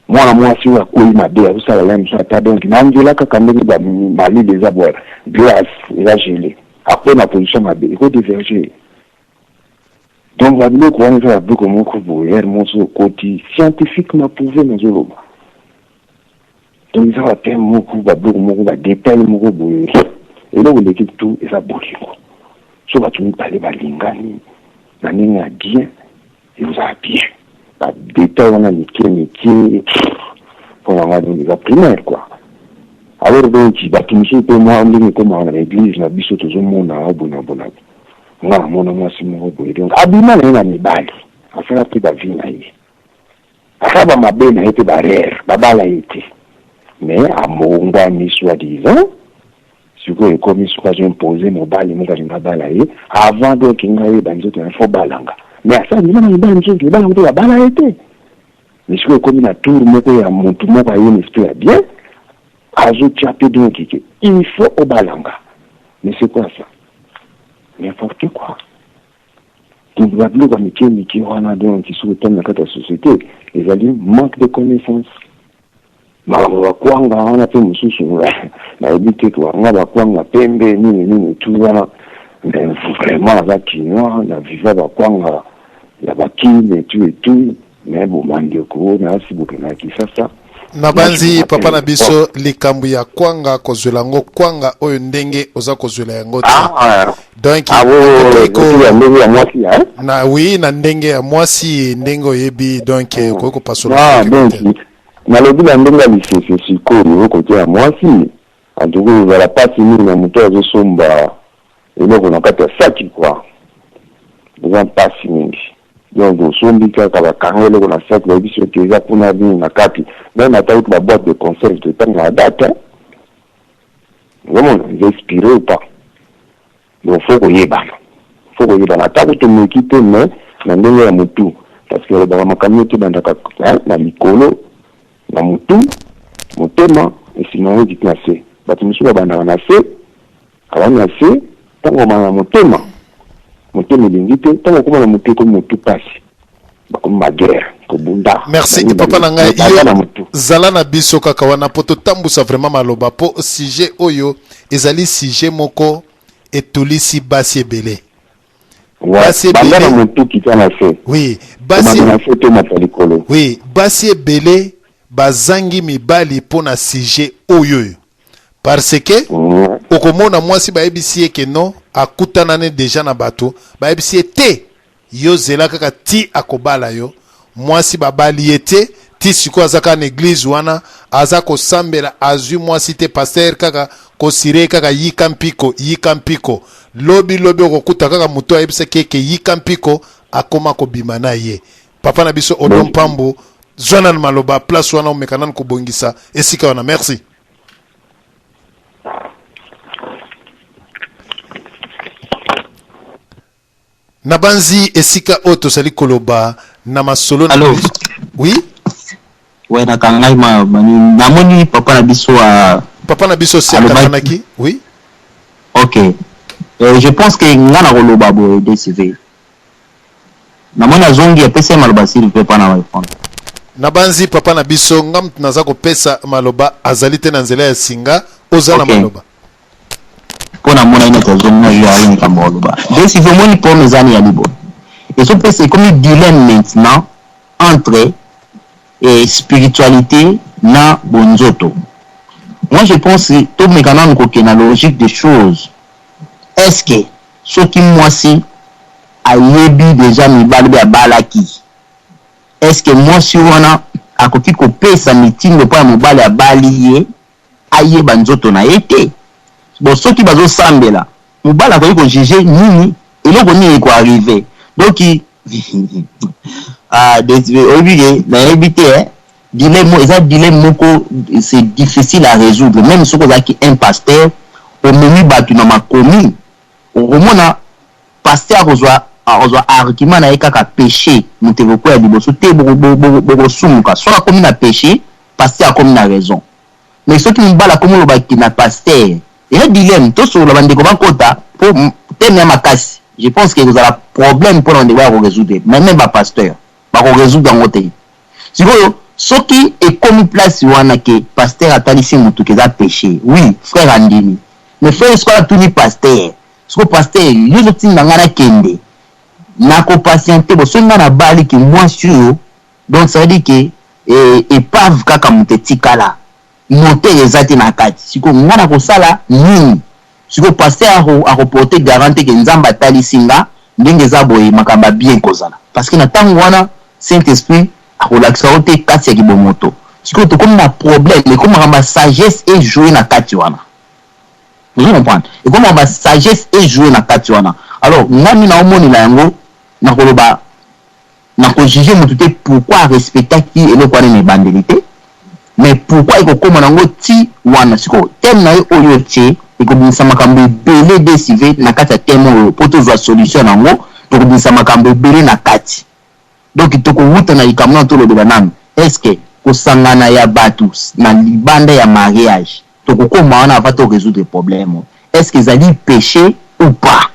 mwana mwasi oyo akwei mabe azosala la mosusu ata donc na nzela kaka ndenge malili eza boye glace eza gele akwei na position mabe eko deverge donc babiloko wana eza babiloko moko boye ere moso okoti scientifiquement prouve nazoloba donc eza bathème moko babiloko moko badetail moko boye eloko eleki tu eza bolingo so bato mibale balingani na ndenge ya bien ekozala bien badetail wana mike mike mpo na ngai donc eza primaire quoi alors donc bato mosusu mpe mwa ndenge ekomaka na baeglise na biso tozomona abonabona nga namona mwasi moko boye donc abima na ye na mibali asala mpe bavie na ye asala bamabe na ye mpe barere babala ye te mais amongwami soi disant sikoyo ekomi soki azo impose mobali moko alingi abala ye avant donc ngai oyeba nzoto na fo balanga mais asala bima na mibali mosusu mibali yango mpe babala ye te mais sikoyo ekomi na tour moko ya motu moko aye na esprit ya bien azotia mpe donc ke il faut obalanga mais c'est quoi ça n'importe quoi donc babiloko ya mike mike wana donc soki otali na kati ya société ezali manque de connaissance makambo bakwanga wana mpe mosusu nayebi te nga bakwanga pembe nini nini tu wana mais vraiment aza kinois na viva bakwanga ya bakine etu etu mais bomandeko nasi bokendaka Kinshasa Nabanzi papa na biso likambo ya kwanga kozwela yango kwanga oyo ndenge oza kozwela yango te donc ndenge ya mwasi na oui na ndenge ya mwasi ndenge oyebi donc okoki kopasola donc nalobi na ndenge ya lisese sikoyo kote ya mwasi antuka ezala mpasi mingi na moto azosomba eloko na kati ya saki quoi eza mpasi mingi donc osombi kaka bakanga eloko na saki bayebi soki eza kuna nini na kati meme ata uti baboîte de conserve totanga na date ozomona eza expiré ou pas donc faut koyebana faut koyebana ata kutomeki te mais na ndenge ya motu parce que alobaka makambo te ebandaka na likolo na motu motema esima yango ekiti na se bato mosusu babandaka na se abandi na se ntango obanda na motema motema elingi te ntango okóma na motu ekomi motu mpasi bakomi baguerre kobunda merci papa na ngai yo zala na biso kaka wana mpo totambusa vraiment maloba mpo sujet oyo ezali sujet moko etulisi basi ebele basi ebele na motu kita na se oui basi na se to mata likolo oui basi ebele bazangi mibali mpo na sujet oyo oyo parce que okomona mwasi bayebisi ye ke non akutana ne deja na bato bayebisi ye te yo zela kaka ti akobala yo mwasi babali ye te ti sikoyo aza kaka na eglize wana aza kosambela azwi mwasi te pasteur kaka kosire kaka yika mpiko yika mpiko lobi lobi okokuta kaka moto ayebisaki eke yika mpiko akoma kobima na ye papa na biso Odon Mpambo zwa nanu maloba place wana omeka nanu kobongisa esika wana merci Nabanzi esika oyo tozali koloba na masolo na Allo? biso. Oui. Ouais, nakangai ma namoni papa na biso a Papa na biso si Alobaki. akatanaki. Oui. Ok. Je pense que nga na koloba boye DCV. Namoni azongi, apesi ye maloba, s'il vous plaît, mpona répondre. Nabanzi papa na biso, nga mutu naza kopesa maloba, azali te na nzela ya singa. Oza na maloba. Mpo namona neti azongi na yo, ayi likambo koloba. DCV, omoni problème eza ni ya libo. Ezopesa ekomi dilemme maintenant entre spiritualité na bonzoto. Moi, je pense tomeka nanu kokende na logique des choses. Est-ce que soki mwasi ayebi déjà mibali mpe abalaki, est-ce que mwasi wana akoki kopesa mitindo mpo ya mobali abali ye ayeba nzoto na ye te? Bon, soki bazosambela, mobali akoki kojuger nini, eloko nini ekoarriver. Donc ah, oyebi ke nayebi te, eh? Dilemme eza dilemme moko, c'est difficile à résoudre. Même soki ozalaki un pasteur, omemi bato na makomi, okomona pasteur akozwa argument na ye kaka péché. Moto ekokwea liboso te, bokosumuka. Soki akomi na péché, pasteur akomi na raison. Mais soki mobali akomi olobaki na pasteur, eza dilemme. Tosolola, bandeko bakota po thème ya makasi. Je pense que ekozala problème mpona bandeko baya korésoudre, mais même bapasteur bakorésoudre yango te. Sikoyo soki ekomi place wana ke pasteur atalisi motu ke eza péché, oui, frère andimi, mais frère soki atuni pasteur, siko pasteur, yo ozotinda ngai nakende nakopatienter bo soki ngai nabali ke mwasi oyo, donc ça veut dire ke épave kaka moto etikala, moteur eza te na kati. Sikoyo ngai nakosala nini? Sikoyo pasteur akoporter garant te ke Nzambe atalisi nga ndenge eza boye, makambo ya bien kozala, parce que na ntango wana Saint Esprit akolakisa yo te kati ya kibomoto. Sikoyo tokomi na problème, ekomi makambo ya sagesse ejoue na kati wana. Ozo comprendre? Ekomi makambo ya sagesse ejoue na kati wana. Alors ngami naomonela yango, nakoloba, nakojuger motu te pourquoi arespectaki eloko wana na ebandeli te, mais pourquoi ekokóma nango ti wana. Sikoyo thème na ye oyo tie ekobimisa makambo ebele. Desive na kati ya thème oyo, mpo tozwa solution nango, tokobimisa makambo ebele na kati. Donc tokowuta na likambo nano, tolobela nanu est ce que kosangana ya bato na libanda ya mariage, tokokóma wana avant to résoudre problème, est ce que ezali péché ou pas?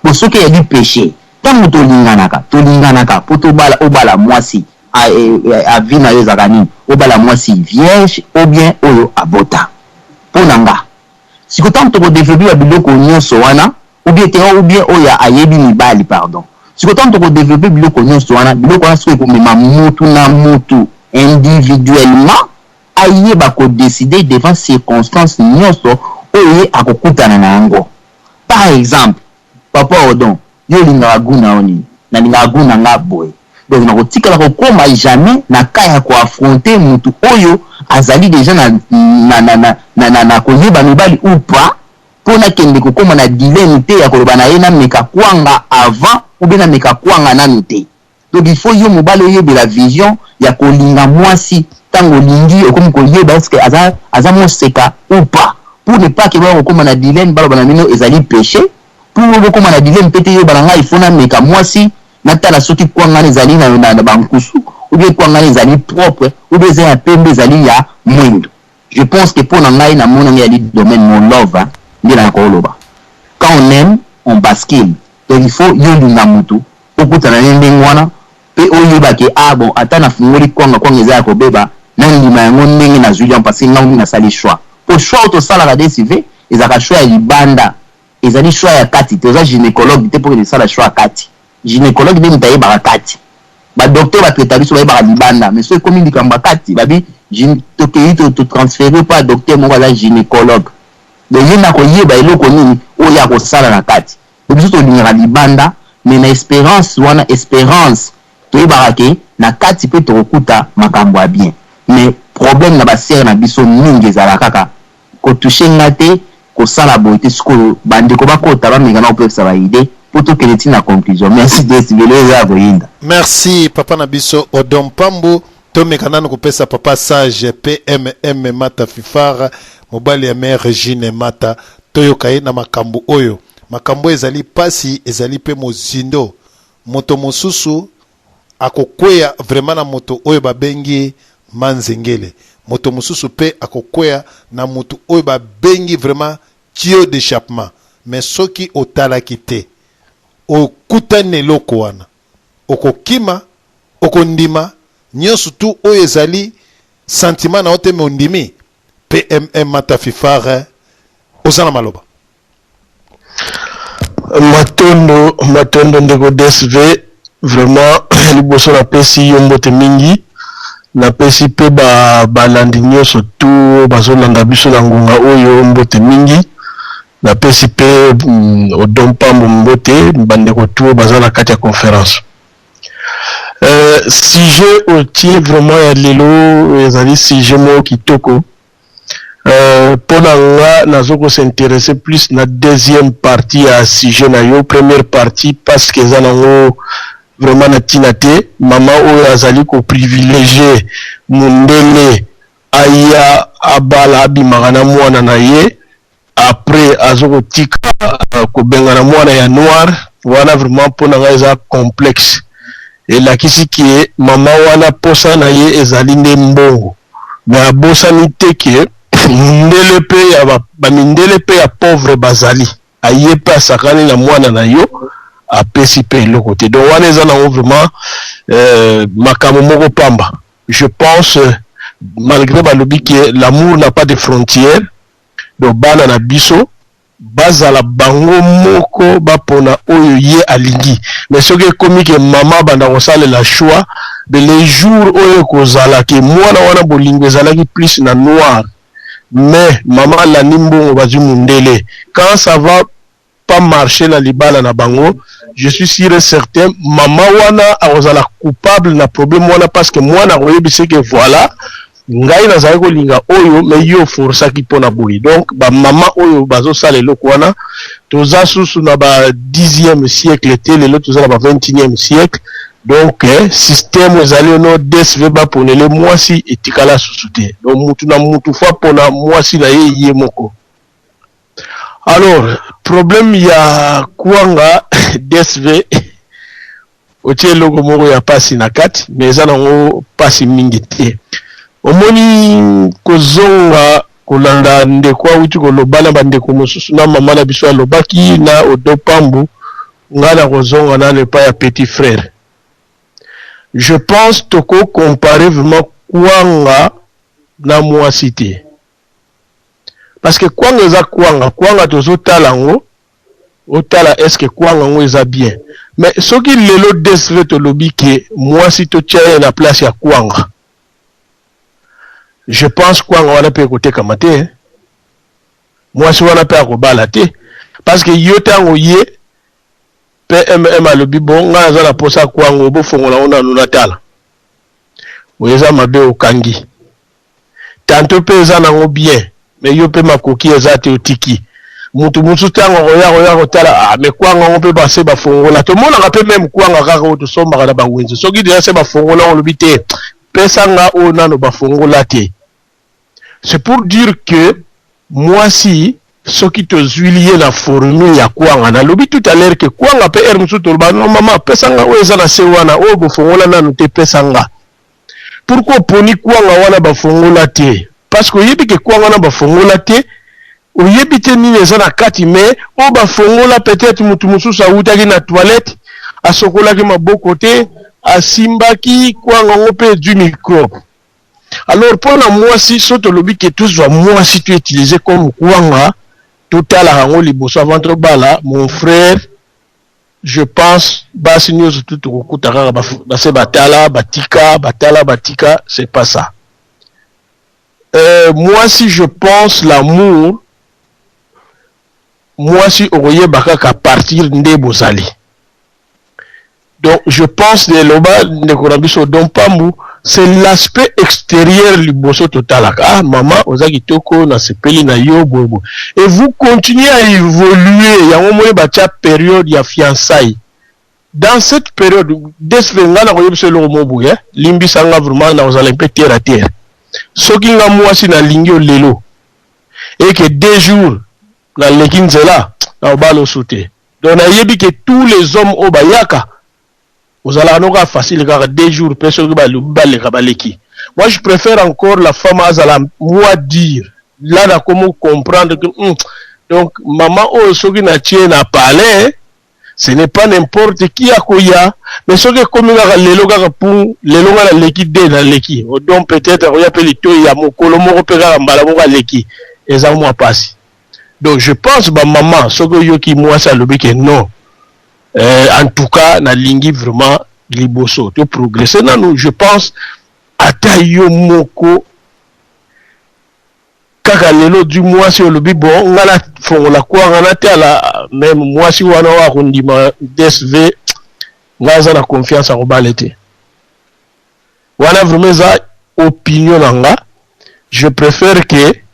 Bo soki ezali péché, ntango tolinganaka, tolinganaka mpo tobala. Obala mwasi, avis na yo ezalaka nini? Obala mwasi vierge ou bien oyo abota? Mpo na nga, siko ntango tokodévelopper babiloko nyonso wana, ou bien te, ou bien oyo ayebi mibali, pardon, siko ntango tokodévelopper biloko nyonso wana, biloko wana soki ekomema mutu na mutu individuellement ayeba kodécider devant circonstance nyonso oyo ye akokutana na yango. Par exemple, papa Odon, yo olingaka goût na yo nini? Nalingaka goût na nga boye. Donc nakotikala kokóma jamais na ka ya koaffronter mutu oyo azali déjà na koyeba mibali ou pas, mpo nakende kokóma na dilemme te ya koloba na ye nameka kwanga avant ou bien nameka kwanga nanu te. Donc il faut yo mobali oyebela vision ya kolinga mwasi. Ntango olingi, okomi koyeba est ce que aza moseka ou pas, pour ne pas ke baya kokóma na dilemme, baloba na bino ezali péché. Pour bokóma na dilemme mpe te, yeba na ngai, il faut nameka mwasi, natala soki kwangana ezali na bankusu ou bien kwangana ezali propre ou bien eza ya pembe, ezali ya mwindo. Je pense que mpo na ngai, namonangi yali domaine mon love nde nakoloba, quand on aime, on bascule. Donc il faut yo linga mutu, okutana ne ndenge wana mpe oyeba ke ah bon, ata nafungoli kwanga, kwanga eza ya kobeba, nandima yango ndenge nazwili yango, parce que ngai nasali choix. Po choix oyo tosalaka, desive, ezalaka choix ya libanda, ezali choix ya kati te. Oza gynécologue te mpo esala choix ya kati. Gynécologue nde moto ayebaka kati. Badocteur batraita biso, bayebaka libanda, mais so ekomi likambo ya kati, babi tokei totransférer mpo ya docteur moko aza gynécologue. Donc ye na koyeba eloko nini oyo akosala na kati. Donc biso tolingaka libanda, mais na espérance wana, espérance toyebaka ke na kati mpe tokokuta makambo ya bien. Mais problème na basere na biso mingi ezala kaka kotoucher nga te, kosala boye te. Sikoyo bandeko bakota, bameka na kopesa baidées mpo tokende ntina conclusion. Merci Desibele, eza ya koyinda. Merci papa na biso Odon Pambu. Tomeka nanu kopesa papa sage PMM Mata Fifar, mobali ya mare Regine Mata, toyoka ye na makambo oyo. Makambo ezali pasi, ezali pe mozindo. Moto mosusu akokweya vraiment na moto oyo babengi manzengele. Moto mosusu pe akokweya na moto oyo babengi vraiment tuyau d'echappement. Mais soki otalaki te, okutani na eloko wana, okokima, okondima nyonso tu oyo ezali sentiment na yo te, mais ondimi. PMM Mata Fifare, oza na maloba. Matondo, matondo ndeko DSV, vraiment liboso napesi yo mbote mingi, napesi pe ba balandi nyonso tu oyo bazolanda biso na ngonga oyo mbote mingi, napesi pe Odon Pambu mbote, bandeko tu oyo baza na kati ya conference. Sujet otie vraiment ya lelo ezali sujet moko kitoko. Mpo na nga nazo ko s'interesser plus na deuxième partie ya sujet na yo, première partie parce que eza nango vraiment na tina te. Mama oyo azali ko privilegier mundele aya abala abimaka na mwana na ye, après azo kotika kobengana mwana ya noir wana, vraiment mpo na nga eza complexe. Elakisi ke mama wana posa na ye ezali nde mbongo, mais abosani te ke mindele pe ya ba mindele pe ya pauvre bazali, aye pe asakani na mwana na yo, apesi pe eloko te. Donc wana eza nango vraiment makambo moko pamba. Je pense, malgré balobi ke l'amour n'a pas de frontières, donc bana na biso bazala bango moko bapona oyo ye alingi. Mais soki ekomi ke mama banda kosalela choix, mais les jours oyo ekozala ke mwana wana bolingo ezalaki plus na noir, mais mama alandi mbongo bazwi mundele, quand ça va pas marcher na libala na bango, je suis sûr et certain mama wana akozala coupable na problème wana, parce que mwana akoyebisa ke voilà, ngai nazalaki kolinga oyo, mais yo forsaki mpona boye. Donc bamama oyo bazosala eloko wana, toza susu na ba 10e siècle te, lelo toza na ba 21e siècle. Donc système ezali ono DSV baponele mwasi etikala susu te. Donc mutu na mutu fa pona mwasi na ye ye moko. Alors problème ya kwanga, DSV otie eloko moko ya pasi na kati, mais eza nango pasi mingi te. Omoni kozonga kolanda ndeko awuti koloba na bandeko mosusu na mama na biso alobaki na Odo Pambu, ngai na kozonga nano epai ya petit frère. Je pense toko comparer vraiment kwanga na mwasi te, parce que kwanga eza kwanga. Kwanga tozotala yango, otala est ce que kwanga yango eza bien. Mais soki lelo DSV tolobi ke mwasi totia ye na place ya kwanga, je pense kwanga wana mpe ekotekama te, mwasi wana mpe akobala te, parce que yo ntango ye PMM alobi bon, ngai naza na posa kwango, bofongola ngo nanu natala, oyo eza mabe, okangi. Tantôt mpe eza nango bien, mais yo mpe makoki eza te, otiki mutu mosusu. Ntango akoya koya kotala, ah, mais kwanga yango mpe base bafongola. Tomonaka mpe même kwanga kaka oyo tosombaka na bawenze, soki deja se bafongola yango, olobi te, pesa nga oyo nano bafongola te. C'est pour dire que mwasi soki tozwili ye na formule ya kwanga, nalobi tout à l'heure ke kwanga mpe heure mosusu toloba non, mama, pesa nga oyo eza na se wana, oyo bofongola nanu te, pesa nga. Pourquoi oponi kwanga wana bafongola te? Parce que oyebi ke kwanga wana bafongola te, oyebi te nini eza na kati. Mais oyo bafongola, peut-être motu mosusu awutaki na toilette, asokolaki maboko te, asimbaki kwanga yango mpe ezwi microbe. Alors mpo na mwasi, so tolobi ke tozwa mwasi to utiliser comme kwanga, totalaka yango liboso avant tobala. Mon frère, je pense basi nyonso tu tokokuta kaka base batala batika, batala batika, c'est pas ça. Mwasi, je pense l'amour, mwasi okoyeba kaka partir nde bozali. Donc je pense eloba ndeko na biso Don Pambu, c'est l'aspect extérieur liboso totalaka. Ah mama, oza kitoko, nasepeli na yo, boye boye, et vous continuez à évoluer. Yango moni batia période ya fiançailles. Dans cette période, desve nga na koyebisa eloko mo boye, limbisa nga vraiment, na kozala mpe terre à terre. Soki nga mwasi nalingi yo lelo eke 2 jours. Naleki nzela, nakobala osu te. Donc nayebi que tous les hommes oyo bayaka, ozalaka no kaka facile, kaka 2 jours mpe soki balobi baleka, baleki. Moi, je préfère encore la femme azala moi dire là, nakomi comprendre que donc mama oyo, soki natie na palais, ce n'est pas n'importe qui akoya. Mais soki ekomi kaka lelo, kaka pu lelo nga naleki de naleki, donc peut-être akoya mpe litoi ya mokolo moko mpe kaka mbala moko aleki, eza mwa pasi. Donc je pense, bamama, soki oyoki mwasi alobi ke non, en tout cas nalingi vraiment liboso to progresser nanu, je pense ata yo moko kaka lelo du mwasi olobi: bon, nga nafongola kwanga, natala même mwasi wana oyo akondima dsv, nga aza na confiance akobala te. Wana vraiment eza opinion na nga. Je préfère que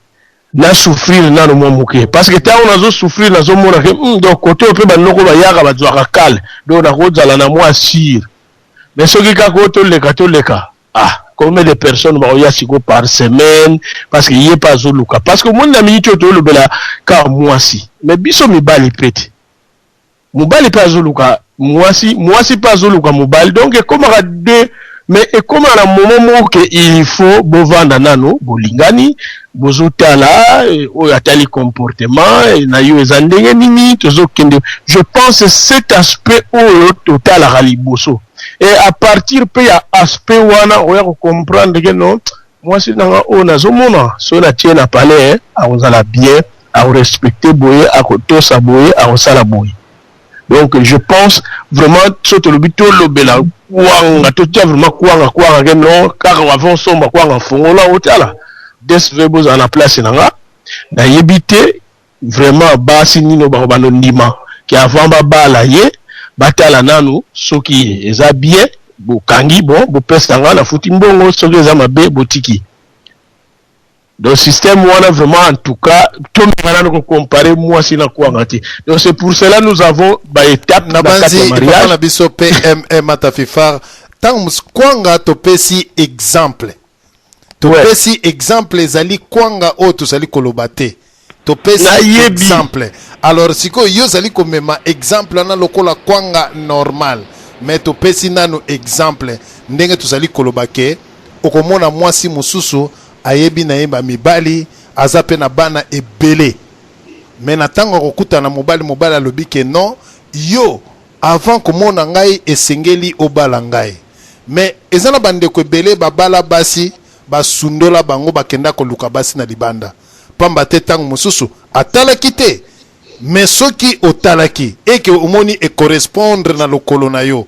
na souffrir nano mwa moke, parce que ntango nazosouffrir, nazomona ke donc kote oyo mpe bandoko bayaka, bazwaka kale, donc nakozala na mwa sûr. Mais soki kaka oyo toleka toleka, ah, combien de personnes bakoya siko par semaine? Parce que ye mpe azoluka, parce que omoni, na miniti oyo toyolobela kaka mwasi, mais biso mibali mpe te, mobali mpe azoluka mwasi, mwasi mpe azoluka mobali. Donc ekomaka deux, mais ekóma na moment moko ke il faut bovanda nano, bolingani, bozotala oyo atali comportement na yo eza ndenge nini, tozokende. Je pense cet aspect oyo totalaka liboso, et à partir mpe ya aspect wana, oya kocomprendre ke non, mwasi nanga oyo nazomona, soki natie na palais, akozala bien, akorespecte boye, akotosa boye, akosala boye. Donc je pense vraiment, so tolobi, tolobela kwanga, totia vraiment kwanga, kwanga ke non, kaka avant osomba kwanga, fongola otala. Dsv, bozala na place na nga, nayebi te vraiment basi nini bako ndima ke avant babala ye, batala nanu soki eza bien, bokangi, bon, bopesa nga, nafuti mbongo, soki eza mabe, botiki. Donc système wana vraiment, en tout cas, tomeka nano kocompare mwasi na kwanga te. Donc c'est pour cela nous avons baétape na kati ya mariage na biso. Pmm Atafifar, ntango kwanga topesi exemple, topesi exemple ezali kwanga oyo tozali koloba te, topesi exemple. Alors sikoyo yo ozali komema exemple wana lokola kwanga normal, mais topesi nanu exemple ndenge tozali koloba ke okomona mwasi mosusu ayebi na ye bamibali, aza mpe na bana ebele, mais na ntango akokutana mobali, mobali alobi ke non, yo avant komona ngai, esengeli obala ngai. Mais eza na bandeko ebele babala basi, basundola bango, bakenda koluka basi na libanda, pamba te ntango mosusu atalaki te. Mais soki otalaki eke omoni ecorrespondre na lokolo na yo,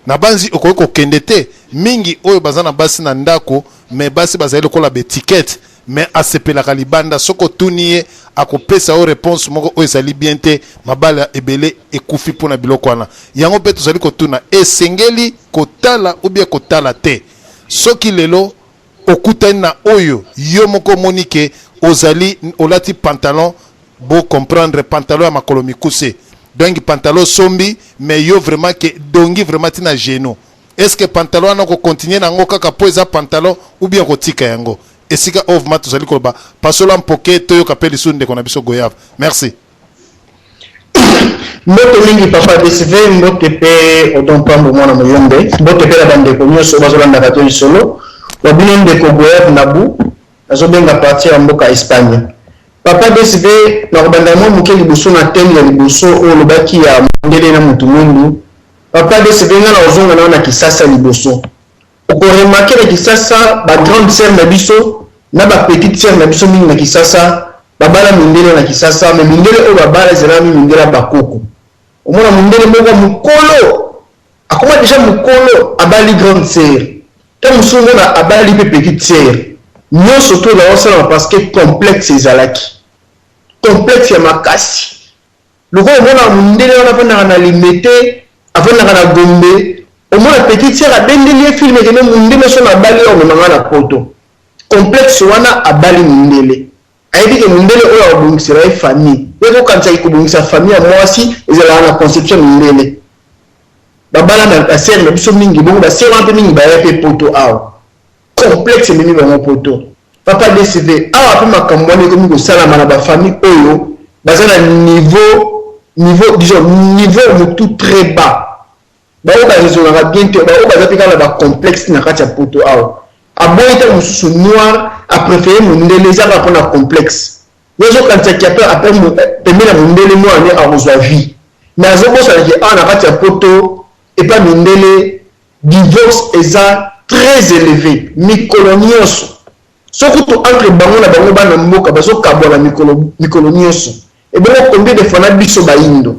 na banzi okoki kokende te. Mingi oyo baza na basi na ndako, mais basi bazali lokola baétiquette, mais asepelaka libanda. Soki otuni ye, akopesa yo réponse moko oyo ezali bien te. Mabala ebele ekufi mpona biloko wana. Yango mpe tozali kotuna: esengeli kotala ou bien kotala te? Soki lelo okutani na oyo yo moko omoni ke ozali olati pantalon, bo comprendre, pantalon ya makolo mikuse, donc pantalon sombi, mais yo vraiment ke dongi vraiment ntina genou, est ce que pantalon wana kocontinue nango kaka mpo eza pantalon, ou bien kotika yango esika oyo vraiment tozali koloba? Pasola mpoke, toyoka mpe lisusu ndeko na biso Goyave. Merci. Mbote mingi, papa DCV. Mbote mpe Odon Pambo, mwana moyombe. Mbote mpe na bandeko nyonso bazolandaka to lisolo wa bino. Ndeko Goyave Nabu, nazobenga partir ya mboka Espagne. Papa DCV, nakobanda mwa moke liboso na thème ya liboso oyo olobaki ya mondele na motu mwindu. Papa DCV, nga na ozonga nao na Kisasa liboso. Okoremarquer na Kisasa, bagrande sœur na biso na bapetite sœur na biso mingi na Kisasa babala mindele na Kisasa. Mais mindele oyo babala ezalaka mi mindele ya bakoko. Omona mondele moko mokolo, akoma déjà mokolo, abali grande sœur, te mosusu omona abali mpe petite sœur. Nyonso to ezala osalama parce que complexe ezalaki, complexe ya makasi. Lokola omona mondele wana afandaka na Limete, afandaka na Gombe, omona petite sœur abendeli ye film ekende: mondele so nabali oyo, amemanga na Poto. Complexe wana, abali mondele, ayebi ke mondele oyo akobongisela ye famille. Ye kokanisaki kobongisa famille ya mwasi ezalaka na conception mindele. Babala na basœur na biso mingi bongo, basœur wana mpe mingi baya mpe Poto awa, complexe ememi bango Poto. Papa DCV, awa mpe makambo wana ekomi kosalama na bafamille oyo. Baza na niveau, niveau, disons, niveau mutu très bas. Baoyo ba raisonnaka bien te, baoyo baza pe kaka na ba complexe na kati ya poto awa. Aboyi tango mosusu noir, a prefere mundele, eza kaka pona complexe. Ye azokanisa ke ape pembeni ya mundele noir nde akozwa vie. Mais azobosana ke awa na kati ya poto epa mindele divorce eza très eleve mikolo nionso. Soki kutu entre bango na bango bana mboka bazokabwana mikolo mikolo nionso, ebongo combien de fois na biso bayindo?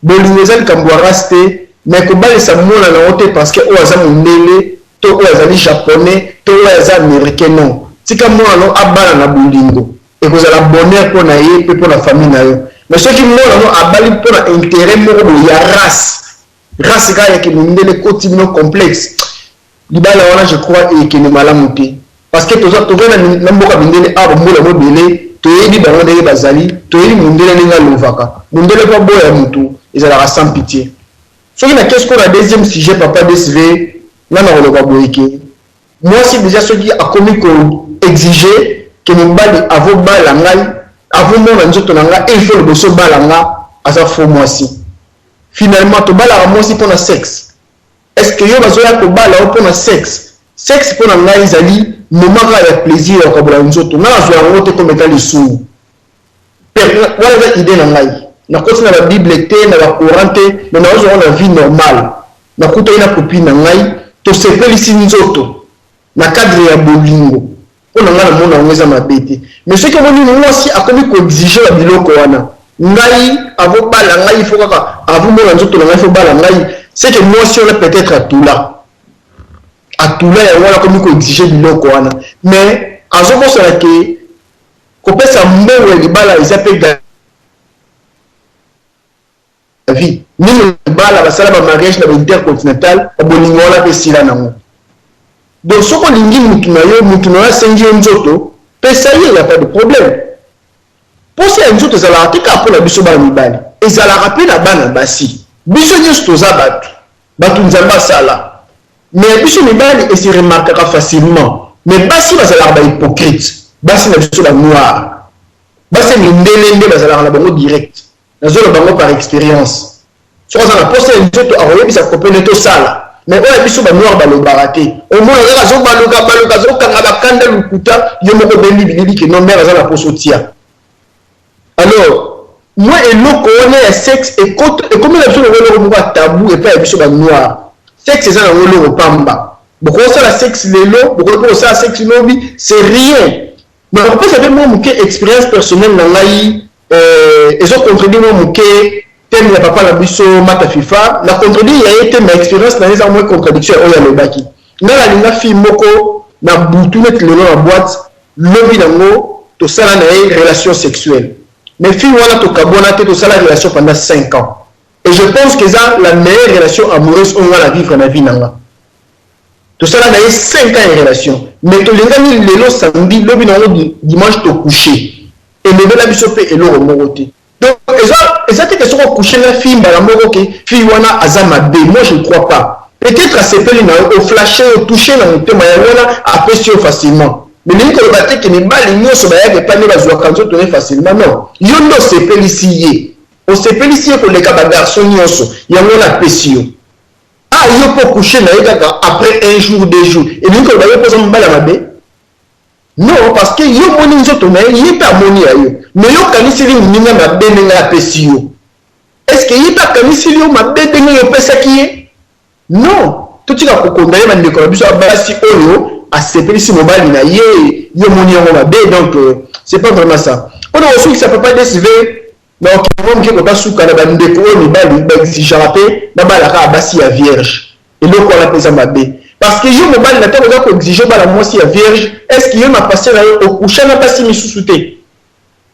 Bolingo eza likambo ya race te, mais kobalisa mwana na yo te parce que oyo aza mundele to oyo azali japonais to oyo aza americain non. Tika mwana na yo abala na bolingo, ekozala bonheur mpo na ye mpe mpo na famille na yo. Mais soki mwana na yo abali mpo na interet moko boye ya race, race kaka ya kimundele ekoti bino complexe, libala wana je crois ekende malamu te. Parce que toza toza na, na mboka mindele awa bambola yango ebele, toyebi bango ndenge bazali, toyebi mundele ndenge alovaka. Mundele po aboya mutu ezalaka sans pitie. Soki na ke sikoyo na deuxième sujet papa DSV, nga nakoloba boye ke mwasi dejà soki akomi ko exiger ke mobali avo bala ngai, avo mona nzoto na nga, il faut liboso obala nga, aza faux mwasi. Finalement tobalaka mwasi pona sexe? Est ce que yo bazoya kobala yo pona sexe? Sexe pona ngai ezali moment kaka ya plaisir ya kokabola nzoto. Ngai nazwa yango te comme etant lisumu. Wana eza idee na ngai. Nakoti na ba bible te, na ba coran te, mais nazwa yango na vie normale. Nakutani na copine na ngai, tosepelisi nzoto na cadre ya bolingo. Pona ngai namona yango eza mabe te. Mais soki omoni mwasi akomi ko exiger ba biloko wana, ngai avo bala ngai il faut kaka avo mona nzoto na ngai il faut bala ngai, c'est que mwasi wana peut-être atula. Atula yango wana akomi ko exiger biloko wana. Mais azobosana ke kopesa mbongo ya libala eza pe vie. Mingi libala basala ba mariage na ba intercontinental, ba bolingo wana pe esila nango. Donc soki olingi mutu na yo, mutu na yo asengi yo nzoto, pesa ye, ya pas de problème. Posa ya nzoto ezalaka te kaka pona biso bana mibali, ezalaka pe na bana basi. Biso nionso toza batu, batu Nzambe asala. Mais ya biso mibali e se remarquaka facilement. Mais basi bazalaka ba hypocrites, basi na biso ba noirs. Basi ya mindele nde bazalaka na bango direct. Nazo loba yango par experience. Soki aza na posa ya nzoto akoyebisa copain ne tosala. Mais oyo ya biso ba noir balobaka te. Omona kaka azo baluka baluka azo kanga ba kanda lokuta yo moko obendi bilili que non mère aza na posa otia. Alors mwa eloko wana ya sexe ekota ekomi na biso lokola eloko moko ya tabou epai ya biso ba noir. Sexe eza nango eloko pamba. Bokoki kosala sexe lelo, bokoki pe kosala sexe lobi, c'est rien. Nakopesa pe mwa moke experience personnelle na ngai eh, ezo contredire mwa moke thème ya papa na biso Mata Fifa. Na contredire ya ye te, mais experience na ye eza mwa contradiction ya oyo alobaki. Ngai nalinga fille moko na butu neti lelo na boîte, lobi nango tosala na ye relation sexuelle. Mais fille wana tokabwana te, tosala relation pendant 5 ans. Et je pense que eza la meilleure relation amoureuse oyo ngai na vivre na vie na nga. Tosala na ye 5 ans ya relation mais tolingani lelo samedi lobi na yango dimanche to couche elobela biso pe eloko moko te donc eza eza te ke soki o couche na fille mbala moko ke fille wana aza mabe moi je ne crois pas peut-être asepeli na yo o flashe yo touche na motema yango wana apesi yo facilement mais elingi koloba te ke mibali nyonso bayaka epai nde bazwaka nzoto ne facilement non yo nde osepelisi ye osepelisi ye koleka ba garçon nyonso yango wana apesi yo Ah yo po coucher na ye kaka après un jour deux jours elingi koloba yo pe oza mobali ya mabe? Non parce que yo omoni nzoto na ye ye pe amoni ya yo mais yo okaniseli muninga mabe ndenge apesi yo est ce que ye pe akaniseli yo mabe ndenge yo opesaki ye? Non totika ko condamner ba ndeko na biso ya basi oyo asepelisi mobali na ye yo omoni yango mabe donc c'est pas vraiment ça pona kosukisa papa DSV Na okende mwa muke kota suka na ba ndeko oyo mibali ba exigeaka pe babala kaka basi ya vierge eloko wana pe eza mabe parce que yo mobali na tango oza ko exiger obala mwasi ya vierge est ce que yo na passe na yo o coucha na basi misusu te?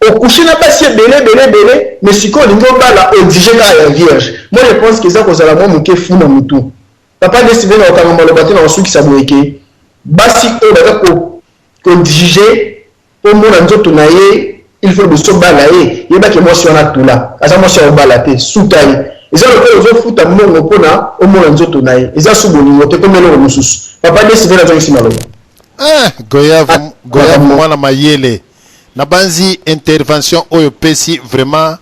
O couche na basi ebele ebele ebele mais sikoyo olingi obala o exiger kaka ya vierge moi je pense que eza kozala mwa muke fou na mutu papa DSV na kokanga maloba te na kosukisa boye ke basi oyo baza ko ko exiger Po omona nzoto na ye il faut liboso obala ye, yeba ke mwasi wana atula, aza mwasi ya kobala te, suta ye. Eza lokola ozo futa mbongo pona omona nzoto na ye, eza su bolingo te, ekomi eloko mosusu. Papa Desi nde nazongisi maloba. Eh, Goyave, Goyave mwana mayele. Nabanzi intervention oyo opesi vraiment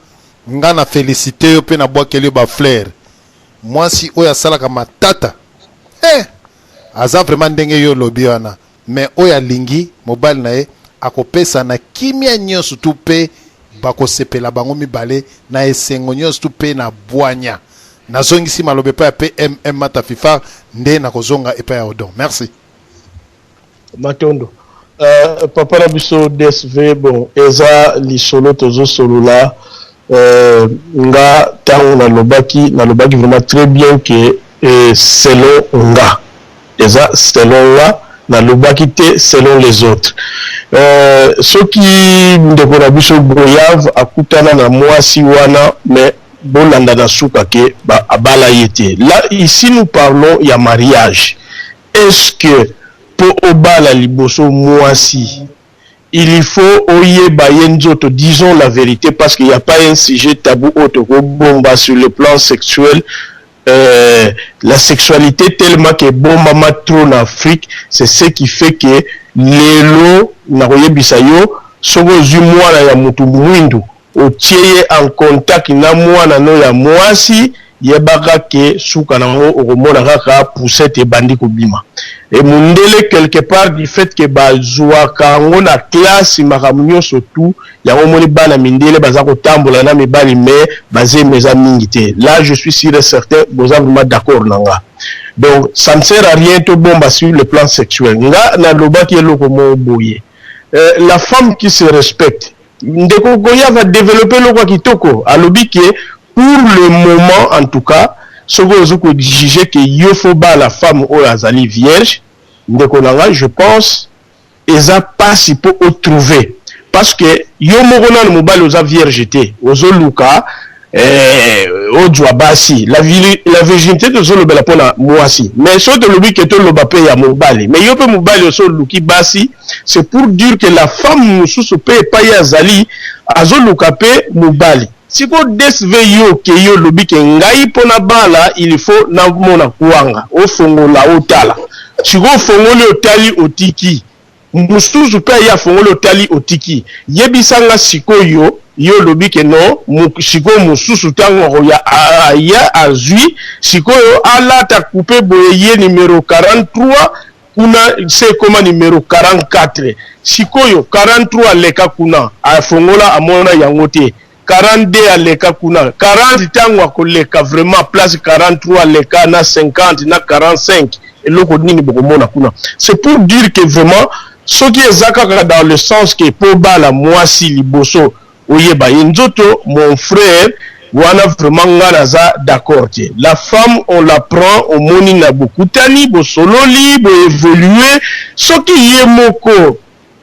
nga na felicite yo mpe nabwakeli yo ba fleur. Mwasi oyo asalaka matata eh! Aza vraiment ndenge yo olobi wana mais oyo alingi mobali na ye akopesa na kimia nyonso tu mpe bakosepela bango mibale na esengo nyonso tu mpe na bwanya. Nazongisi maloba epai ya PMM Mata Fifar nde nakozonga epai ya Odon. Merci. Matondo. Papa na biso DSV, bon eza lisolo tozo solola nga tango nalobaki, nalobaki vraiment très bien que selon nga, eza selon nga, nalobaki te selon les autres. Soki ndeko na biso Goyave akutana na mwasi wana, mais bolanda na suka ke ba abala ye te. Là ici nous parlons ya mariage. Est-ce que po obala liboso muasi il faut oyeba ye nzoto, disons la verite parce que ya pas un sujet tabou oyo toko bomba sur le plan sexuel, la sexualite tellement que ebombama trop na Afrique, c'est ce qui fait que lelo nakoyebisa yo soki ozui muana ya mutu muindu otie ye en contact na muana no ya muasi, yebaka ke suka nango okomona kaka poussette ebandi kobima. Et mundele quelque part du fait que bazuaka yango na classe makambo nionso tout, yango omoni bana mindele baza kotambola na mibali mais ba zemi eza mingi te. Là je suis sur et certain boza vraiment d'accord na nga. Donc ça ne sert à rien tobomba sur le plan sexuel. Nga nalobaki eloko moko boye, la femme qui se respecte, Ndeko Goya va developper eloko ya kitoko, alobi que pour le moment en tout cas soki ozo ko exiger que yo faut obala femme oyo azali vierge, ndeko na ngai je pense eza pasi po o trouver parce que yo moko nanu mobali oza vierge te, ozo luka eh ozua basi, la la virginite tozo lobela pona muasi mais soki tolobi que toloba pe ya mobali mais yo pe mobali osi oluki basi c'est pour dire que la femme mususu pe epayi azali azoluka pe mobali. Sikoyo DSV yo okeyi olobi ke ngai po nabala il faut namona kuanga ofongola otala sikoyo ofongoli otali otiki Mususu pe aye afongoli otali otiki yebisa nga sikoyo yo olobi ke non sikoyo mususu tango akoya aya azui sikoyo alata coupe boye ye numero 43 kuna se ekoma numero 44 sikoyo 43 aleka kuna afongola amona yango te 42 aleka kuna 40 tango akoleka vraiment place 43 aleka na 50 na 45 eloko nini bokomona kuna c'est pour dire que vraiment soki eza kaka dans le sens que po obala muasi liboso oyeba ye nzoto mon frère wana vraiment nga naza d'accord te la femme on la prend omoni na bokutani bosololi bo evoluer soki ye moko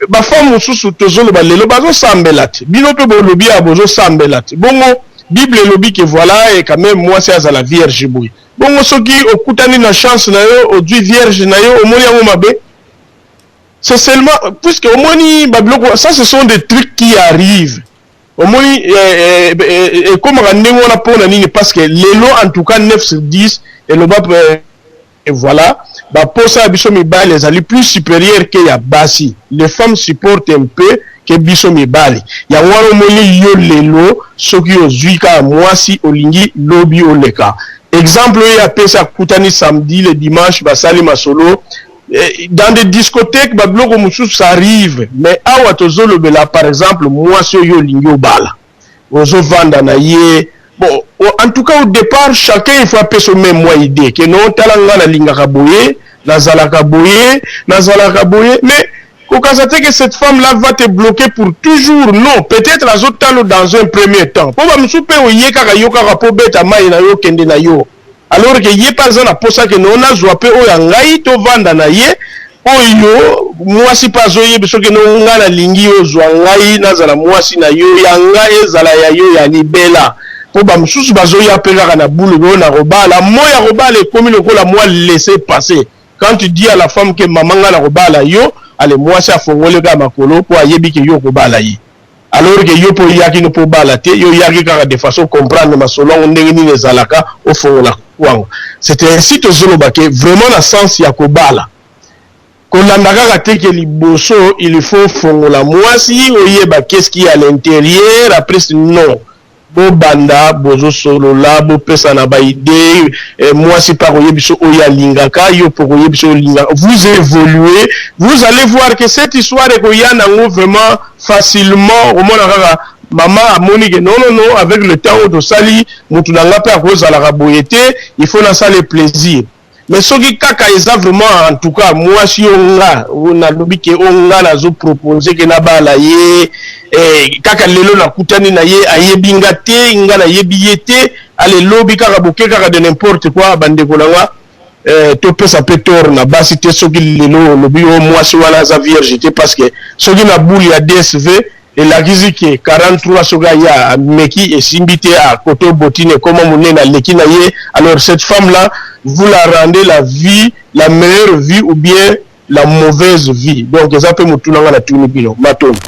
Ba femme mosusu tozoloba lelo bazo sambela te bino pe bolobi awa bozo sambela te bongo bible elobi ke voilà et quand meme mwasi azala vierge boye bongo soki okutani na chance na yo ozui vierge na yo omoni yango mabe c'est seulement puisque omoni ba biloko ça ce sont des trucs qui arrivent omoni ekomaka ndenge wana pona nini parce que lelo en tout cas 9 sur 10 eloba Et voilà, ba posa ya biso mibali ezali plus superieur que ya basi. Les femmes supportent un peu que biso mibali. Yango wana omoni yo lelo soki ozui kaka muasi olingi lobi oleka. Exemple oyo ye apesi akutani samedi le dimanche basali masolo dans des discotheques ba biloko mosusu ça arrive mais awa tozolobela par exemple muasi oyo olingi obala. Ozo vanda na ye bon en tout cas au depart chacun il faut apesa meme moi idee que non tala nga nalingaka boye nazalaka boye nazalaka boye mais kokanisa te que cette femme là va te bloquer pour toujours non peut-être azotalo dans un premier temps po ba mosusu pe oye kaka yo kaka po beta mayi na yo okende na yo Alors que ye pe aza na posa ke non nazua pe oyo ya ngai tovanda na ye oyo muasi pe azoyebisa ke non ngai nalingi ozua ngai nazala muasi na yo ya ngai ezala ya yo ya libela po ba mosusu bazoya pe kaka na boule oyo nakobala mot ya kobala ekomi lokola mua laisser passer quand tu dis à la femme ke maman ngai nakobala yo ale muasi afongoli kaka makolo po ayebi ke yo okobala ye. Alors que yo pe oyaki no po obala te, yo oyaki kaka de façon comprendre masolo yango ndenge nini ezalaka ofongola kwanga. C'est ainsi tozoloba que vraiment na sens ya kobala. Kolanda kaka te ke liboso il faut fongola mwasi oyeba qu'est-ce qui à l'intérieur après non. Bobanda bozosolola, bopesana ba idée, eh, mwasi mpe akoyebi biso oyo alingaka yo mpe okoyebi biso olingaka. Vous évoluez, vous allez voir que cette histoire ekoya nango vraiment facilement. Omona kaka mama amoni ke non, non, non, avec le temps oyo tosali, motu na nga mpe akozalaka boye te, il faut nasala plaisir. Mais soki kaka eza vraiment, en tout cas mwasi oyo nga nalobi ke oyo nga nazopropose ke nabala ye, kaka lelo nakutani na ye, ayebi nga te, nga nayebi ye te, ale lobi kaka boke kaka de n'importe quoi. Bandeko na nga, topesa mpe tort na basi te. Soki lelo olobi oyo mwasi wana aza vierge te, parce que soki na boule ya DSV elakisi ke 43, soki aya ameki esimbi te, akote botine ekoma monene, aleki na ye, alors cette femme là vous la rendez la vie, la meilleure vie ou bien la mauvaise vie? Donc eza mpe motuna nga natuni bino. Matondo.